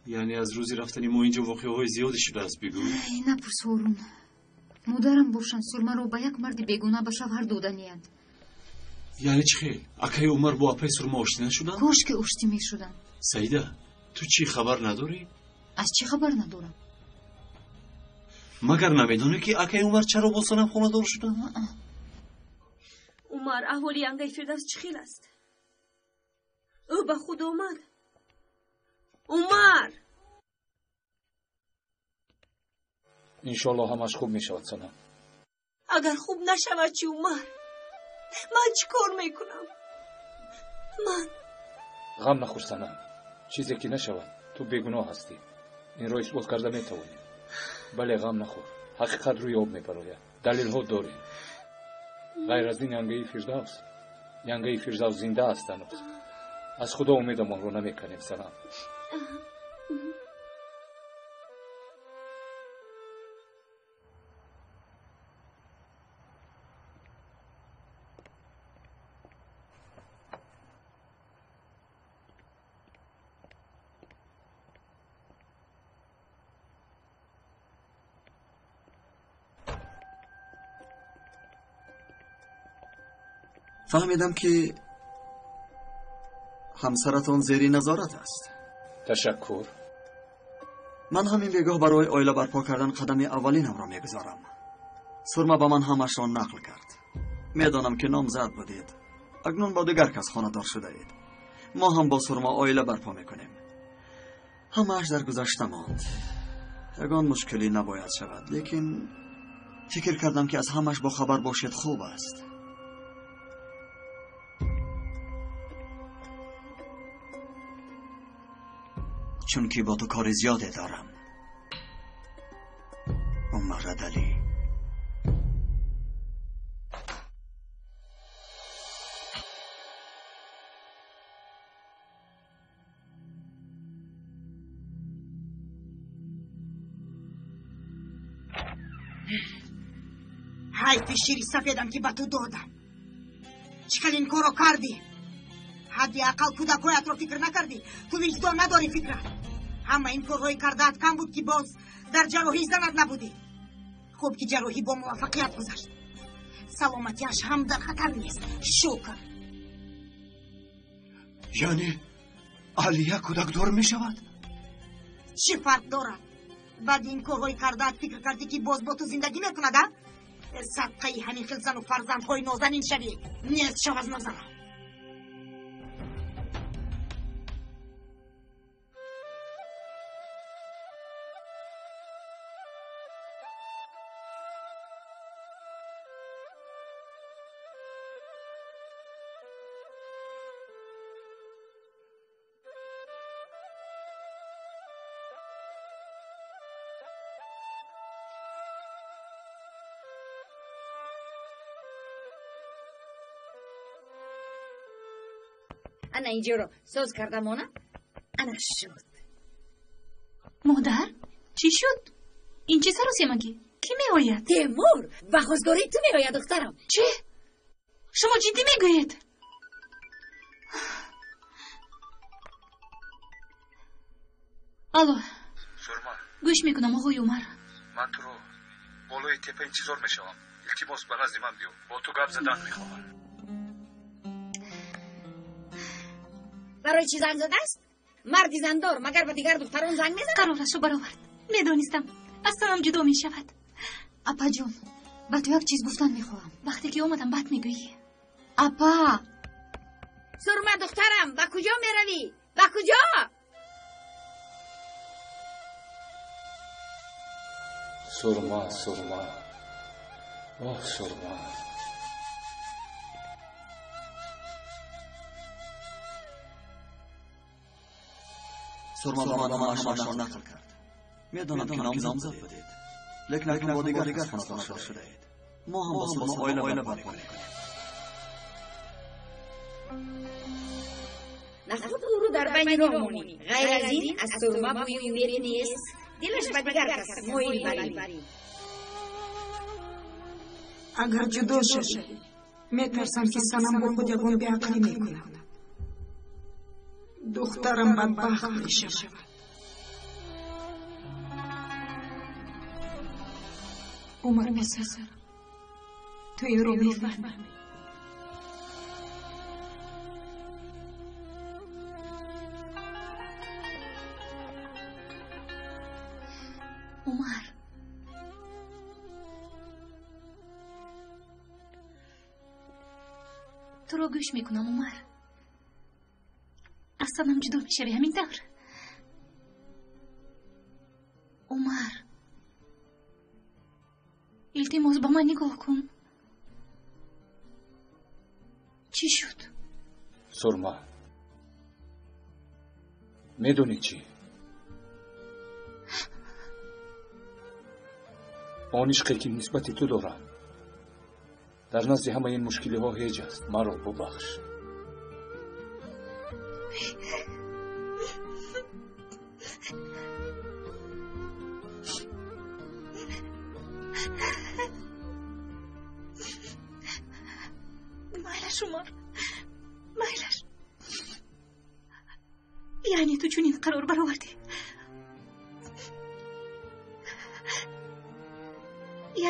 Яъне аз рӯзи рафтани мо инҷо воқеаҳои зиёде шудааст, бигӯ. Напурс, Ҳорун. Модарам бошанд Сурмаро ба як марди бегуна ба шавҳар доданиянд. Яъне чӣ хел? Акаи Умар бо апаи Сурма оштӣ нашуданд? Кош ки оштӣ мешуданд. Саида, ту чӣ хабар надорӣ? Аз чӣ хабар надорам? Магар намедонӣ, ки акаи Умар чаро бо Санам хонадор шуданд? Умар, аҳволи янгаи Фирдавс чӣ хел аст? Ӯ ба худ омад? Умар! Иншоалло ҳамаш хуб мешавад, Санам. Агар хуб нашавад чӣ, Умар? Ман чӣ кор мекунам? Ман ғам нахӯр, Санам. Чизе ки нашавад, ту бегуноҳ ҳастӣ. Инро исбот карда метавонӣ. Бале, ғам нахӯр. Ҳақиқат рӯи об мебарояд. Далелҳо дорем. Ғайр аз ин янгаи Фирдавс, янгаи Фирдавс зинда аст ҳанӯз. Аз Худо умедамонро намеканем, Санам. Фаҳмидам, ки ҳамсаратон зери назорат аст. Ташаккур. Ман ҳамин бегоҳ барои оила барпо кардан қадами аввалинамро мегузорам. Сурма ба ман ҳамашро нақл кард. Медонам, ки номзад будед. Акнун бо дигар кас хонадор шудаед. Мо ҳам бо Сурма оила барпо мекунем. Ҳамааш дар гузашта монд. Ягон мушкилӣ набояд шавад, лекин фикр кардам, ки аз ҳамаш бохабар бошед хуб аст. Чунки бо ту кори зиёде дорам. Умар Радалӣ. Ҳайфи шири сафедам, ки ба ту додам. Чӣ хел ин корро кардӣ? Ҳадди ақал кӯдакҳоятро фикр накардӣ? Ту виҷдон надорӣ, Фикрат. Ҳама ин корҳои кардаат кам буд, ки боз дар ҷарроҳӣ занат набудӣ. Хуб, ки ҷарроҳӣ бо муваффақият гузашт. Саломатиаш ҳам дар хатар нест, шукр. Яъне Алия кӯдакдор мешавад? Чӣ фарқ дорад? Баъди ин корҳои кардаат фикр кардӣ, ки боз бо ту зиндагӣ мекунад, а? Садқаи ҳамин хел зану фарзандҳои нозанин шавӣ. Нест шав аз назарам. Ана инҷоро соз карда монам. Ана шуд. Модар, чӣ шуд? Ин чӣ саросемагӣ? Кӣ меояд? Темур ба хостгории ту меояд, духтарам. Чӣ? Шумо ҷиддӣ мегӯед? Алло. Сурма. Гӯш мекунам, оғои Умар. Ман туро болои тепа интизор мешавам. Илтимос, ба назди ман биё. Бо ту гап задан мехоҳам. Барои чӣ занг задааст? Марди зандор магар ба дигар духтарон занг мезанад? Қарорашро баровард. Медонистам, аз санам ҷудо мешавад. Апаҷон, ба ту як чиз гуфтан мехоҳам. Вақте ки омадам, баъд мегӯӣ. Апа! Сурма, духтарам, ба куҷо меравӣ? Ба куҷо? Сурма, Сурма, оҳ, Сурма. Сурма ба ман ҳамаашро нақл кард. Медонам, ки номзад будед, лекин акнун бо дигар кас хонадор шудаед. Мо ҳам бо Сурма оила барпо мекунем. Нахуд ӯро дар байни роҳ монӣ. Ғайр аз ин, аз Сурма бӯи умед нест. Дилаш ба дигар кас моил барӣ. Агар ҷудо шавӣ, метарсам, ки Санам бо худ ягон беақлӣ мекунад. Духтарам бадбахт мешавад. Умар писар, ту инро мефаҳмӣ. Умар, туро гӯш мекунам, Умар. Аз санам ҷудо мешавӣ, ҳамин тавр? Умар, илтимос, ба ман нигоҳ кун. Чӣ шуд? Сурма, медонӣ чӣ? Он ишқе, ки нисбати ту дорам, дар назди ҳамаи ин мушкилиҳо ҳеҷ аст. Маро бубахш. Майлаш, Умар, майлаш. Яъне ту чунин қарор баровардӣ?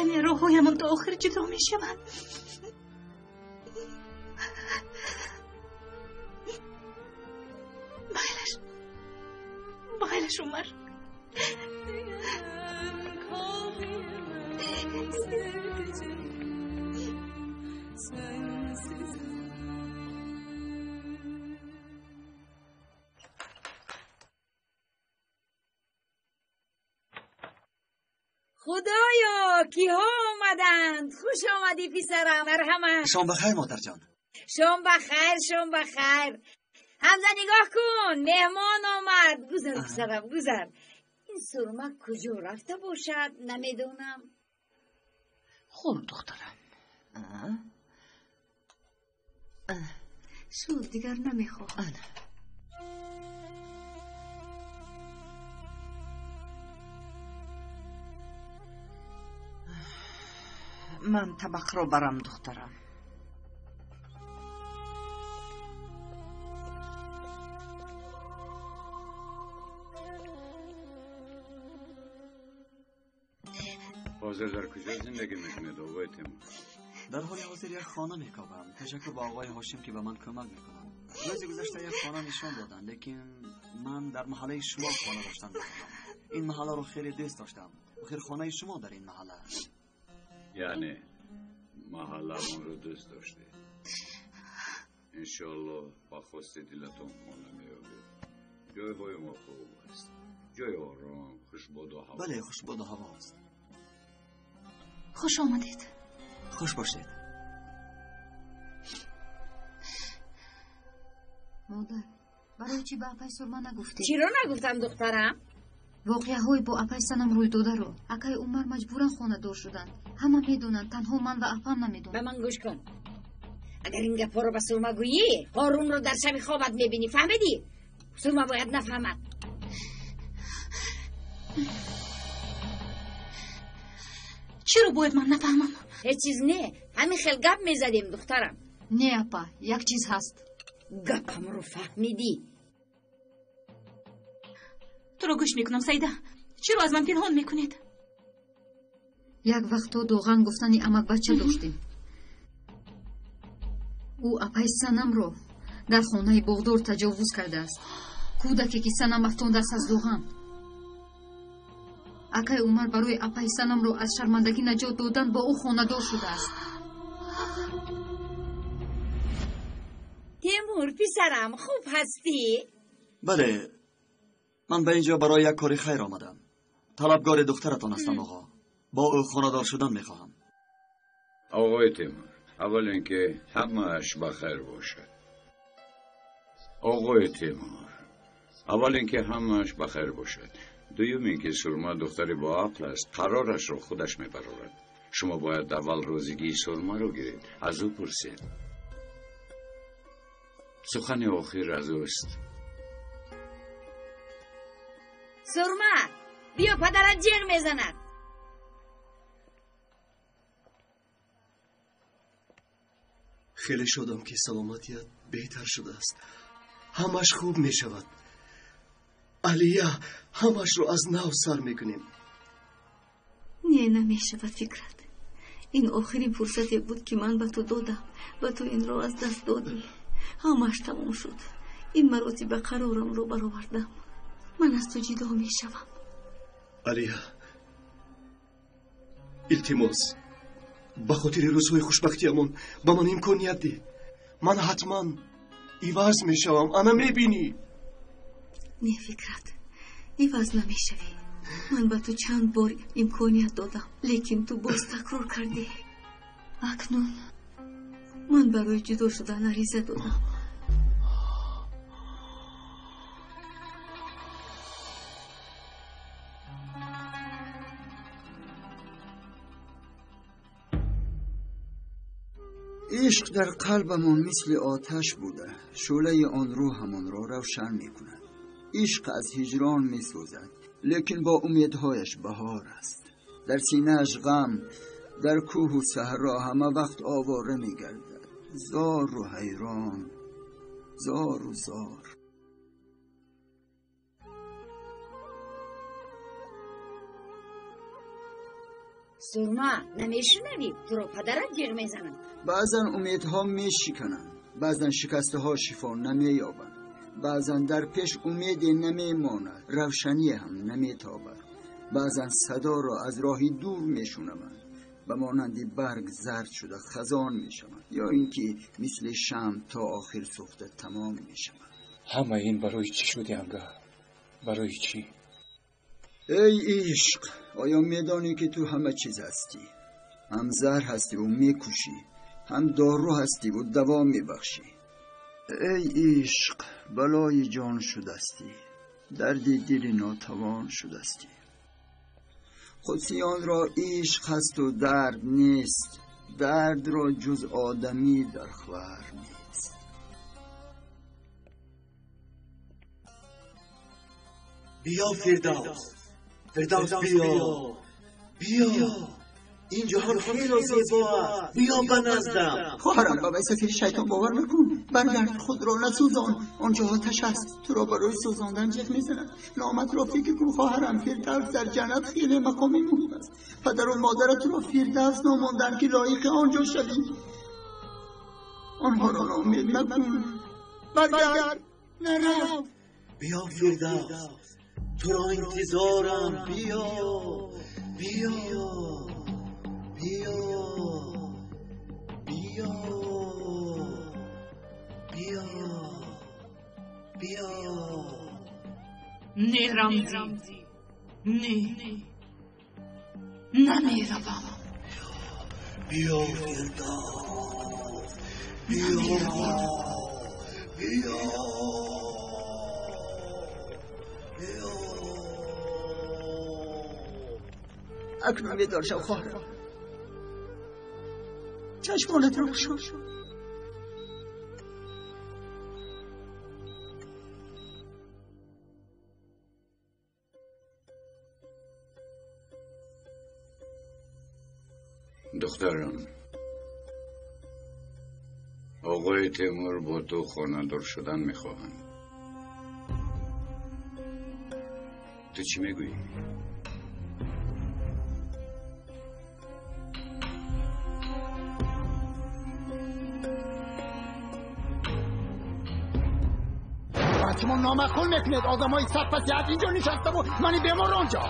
Яъне роҳҳоямон то охир ҷудо мешаванд? Майлаш, майлаш, Умар. Худоё, киҳо омаданд! Хуш омадӣ, писарам, марҳамат. Шом бахайр, модарҷон. Шом бахайр, шом бахайр. Ҳамза, нигоҳ кун, меҳмон омад. Гузар, писарам, гузар. Ин Сурма куҷо рафта бошад, намедонам. Хӯр, духтарам. Шуд, дигар намехоҳам. Ман табақро барам, духтарам. Ҳозир дар куҷо зиндагӣ мекунед, оғои Темур? Дар ҳоли ҳозир як хона мекобам. Ташаккур ба оғои Ҳошим, ки ба ман кӯмак мекунанд. Рӯзи гузашта як хона нишон доданд, лекин ман дар маҳаллаи шумо хона доштан мехоҳам. Ин маҳалларо хеле дӯст доштам. Охир хонаи шумо дар ин маҳалла аст. Яъне маҳалламонро дӯст доштед. Иншоаллоҳ, ба хости дилатон хона меёбед. Ҷойҳои мо хуб аст, ҷои ором, хушбоду ҳаво. Бале, хушбоду ҳаво аст. Хуш омадед. Хуш бошед. Модар, барои чӣ ба апай Сурма нагуфтед? Чиро нагуфтам, духтарам? Воқеаҳои бо апай Санам рӯйдодаро. Акаи Умар маҷбуран хонадор шуданд. Ҳама медонанд, танҳо ман ва апам намедонам. Ба ман гӯш кун. Агар ин гапҳоро ба Сурма гӯӣ, Ҳорунро дар шаби хобат мебинӣ, фаҳмидӣ? Сурма бояд нафаҳмад. Чиро бояд ман нафаҳмам? Ҳеҷ чиз не, ҳамин хел гап мезадем, духтарам. Не, апа, як чиз ҳаст. Гапамро фаҳмидӣ? Туро гӯш мекунам, Саида. Чиро аз ман пинҳон мекунед? Як вақто доған гуфтани амакбача доштем. Ӯ апаи Санамро дар хонаи боғдор таҷовуз кардааст. Кӯдаке ки Санам афтондааст аз доған. Акаи Умар барои апаи Санамро аз шармандагӣ наҷот додан бо ӯ хонадор шудааст. Темур, писарам, хуб ҳастӣ? Бале, ман ба ин ҷо барои як кори хайр омадам. Талабгори духтаратон ҳастам, оғо. Бо ӯ хонадор шудан мехоҳам. Оғои Темур, аввал ин ки ҳамааш ба хайр бошад. Оғои Темур, аввал ин ки ҳамааш ба хайр бошад. Дуюм ин ки Сурма духтари боақл аст, қарорашро худаш мебарорад. Шумо бояд аввал розигии Сурмаро гиред, аз ӯ пурсед. Сухани охир аз ӯст. Сурма, биё, падарат ҷеғ мезанад. Хеле шодам ки саломатият беҳтар шудааст. Ҳамаш хуб мешавад. Алия, ҳамашро аз нав сар мекунем. Не, намешавад, Фикрат. Ин охирин фурсате буд ки ман ба ту додам ва ту инро аз даст додӣ. Ҳамаш тамом шуд. Ин маротиба қарорамро баровардам. Ман аз ту ҷудо мешавам. Алия, илтимос, ба хотири рӯзҳои хушбахтиамон ба ман имконият деҳ. Ман ҳатман иваз мешавам, ана мебинӣ. Не, Фикрат, иваз намешавӣ. Ман ба ту чанд бор имконият додам, лекин ту боз такрор кардӣ. Акнун ман барои ҷудо шудан ариза додам. Ишқ дар қалбамон мисли оташ буда, шӯълаи он рӯҳамонро равшан мекунад. Ишқ аз ҳиҷрон месӯзад, лекин бо умедҳояш баҳор аст. Дар синааш ғам, дар кӯҳу саҳро ҳама вақт овора мегардад. Зору ҳайрон, зору зор. Сурма, намешунавӣ? Туро падарат ҷеғ мезанад. Баъзан умедҳо мешикананд, баъзан шикастаҳо шифо намеёбанд, баъзан дар пеш умеде намемонад, равшанӣ ҳам наметобад. Баъзан садоро аз роҳи дур мешунаванд, ба монанди барг зард шуда хазон мешаванд, ё ин ки мисли шамъ то охир сӯхта тамом мешаванд. Ҳама ин барои чӣ шуди, анга? Барои чӣ? Эй ишқ, оё медонӣ ки ту ҳама чиз ҳастӣ? Ҳам заҳр ҳастиву мекушӣ, ҳам дору ҳастиву даво мебахшӣ. Эй ишқ, балои ҷон шудастӣ, дарди дили нотавон шудастӣ. Қудсиёнро ишқ ҳасту дард нест, дардро ҷуз одамӣ дар хвар нест. Биё, Фирдавс, Фирдавс, биё, биё. Ин ҷаҳон хело зебо аст. Биё ба наздам. Хоҳарам, ба вайсафири шайтон бовар накун. Баргард, худро насӯзон. Он ҷо оташ аст, туро барои сӯзондан ҷеғ мезанад. Номатро фикр кун, хоҳарам. Фирдавс дар ҷаннат хеле мақоми муҳим аст. Падару модарат туро Фирдавс номонданд ки лоиқи он ҷо шавӣ. Онҳоро ноумед накун. Баргард, нарав. Биё, Фирдавс, туро интизорам. Биё, биё, биё, биё, биё, биё. Не, Рамзӣ, не, намеравам. Биё, Фирдавс, биё, биё. Акнун бедор шав, хоҳарам. Чашмонатро кушо. Духтарам, оғои Темур бо ту хонадор шудан мехоҳанд. Ту чӣ мегӯӣ? Шумо номаъқул мекунед. Одамои садпасиҳат инҷо нишаставу мани бемор онҷо.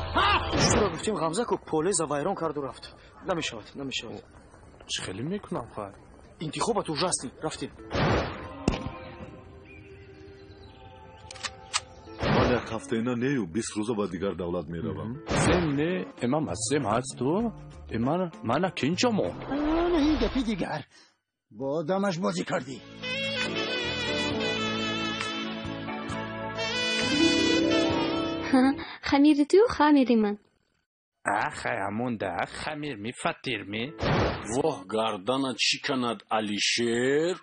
Чуро гуфтем, Ғамзаку полеза вайрон карду рафт. Намешавад, намешавад. Чӣ хеле мекунам, хай? Интихобат ужасный. Рафтем. Ман як ҳафтаина нею 20 рӯза ба дигар давлат меравам. Сем не, эмам аз сем ҳасту эмана мана кинҷо монд. Ин гапи дигар, бо одамаш бозӣ кардӣ. Хамири ту, хамири ман. Ахай, ҳамонда хамир ми, фатир ми. Воҳ, гарданат шиканад, Алишер.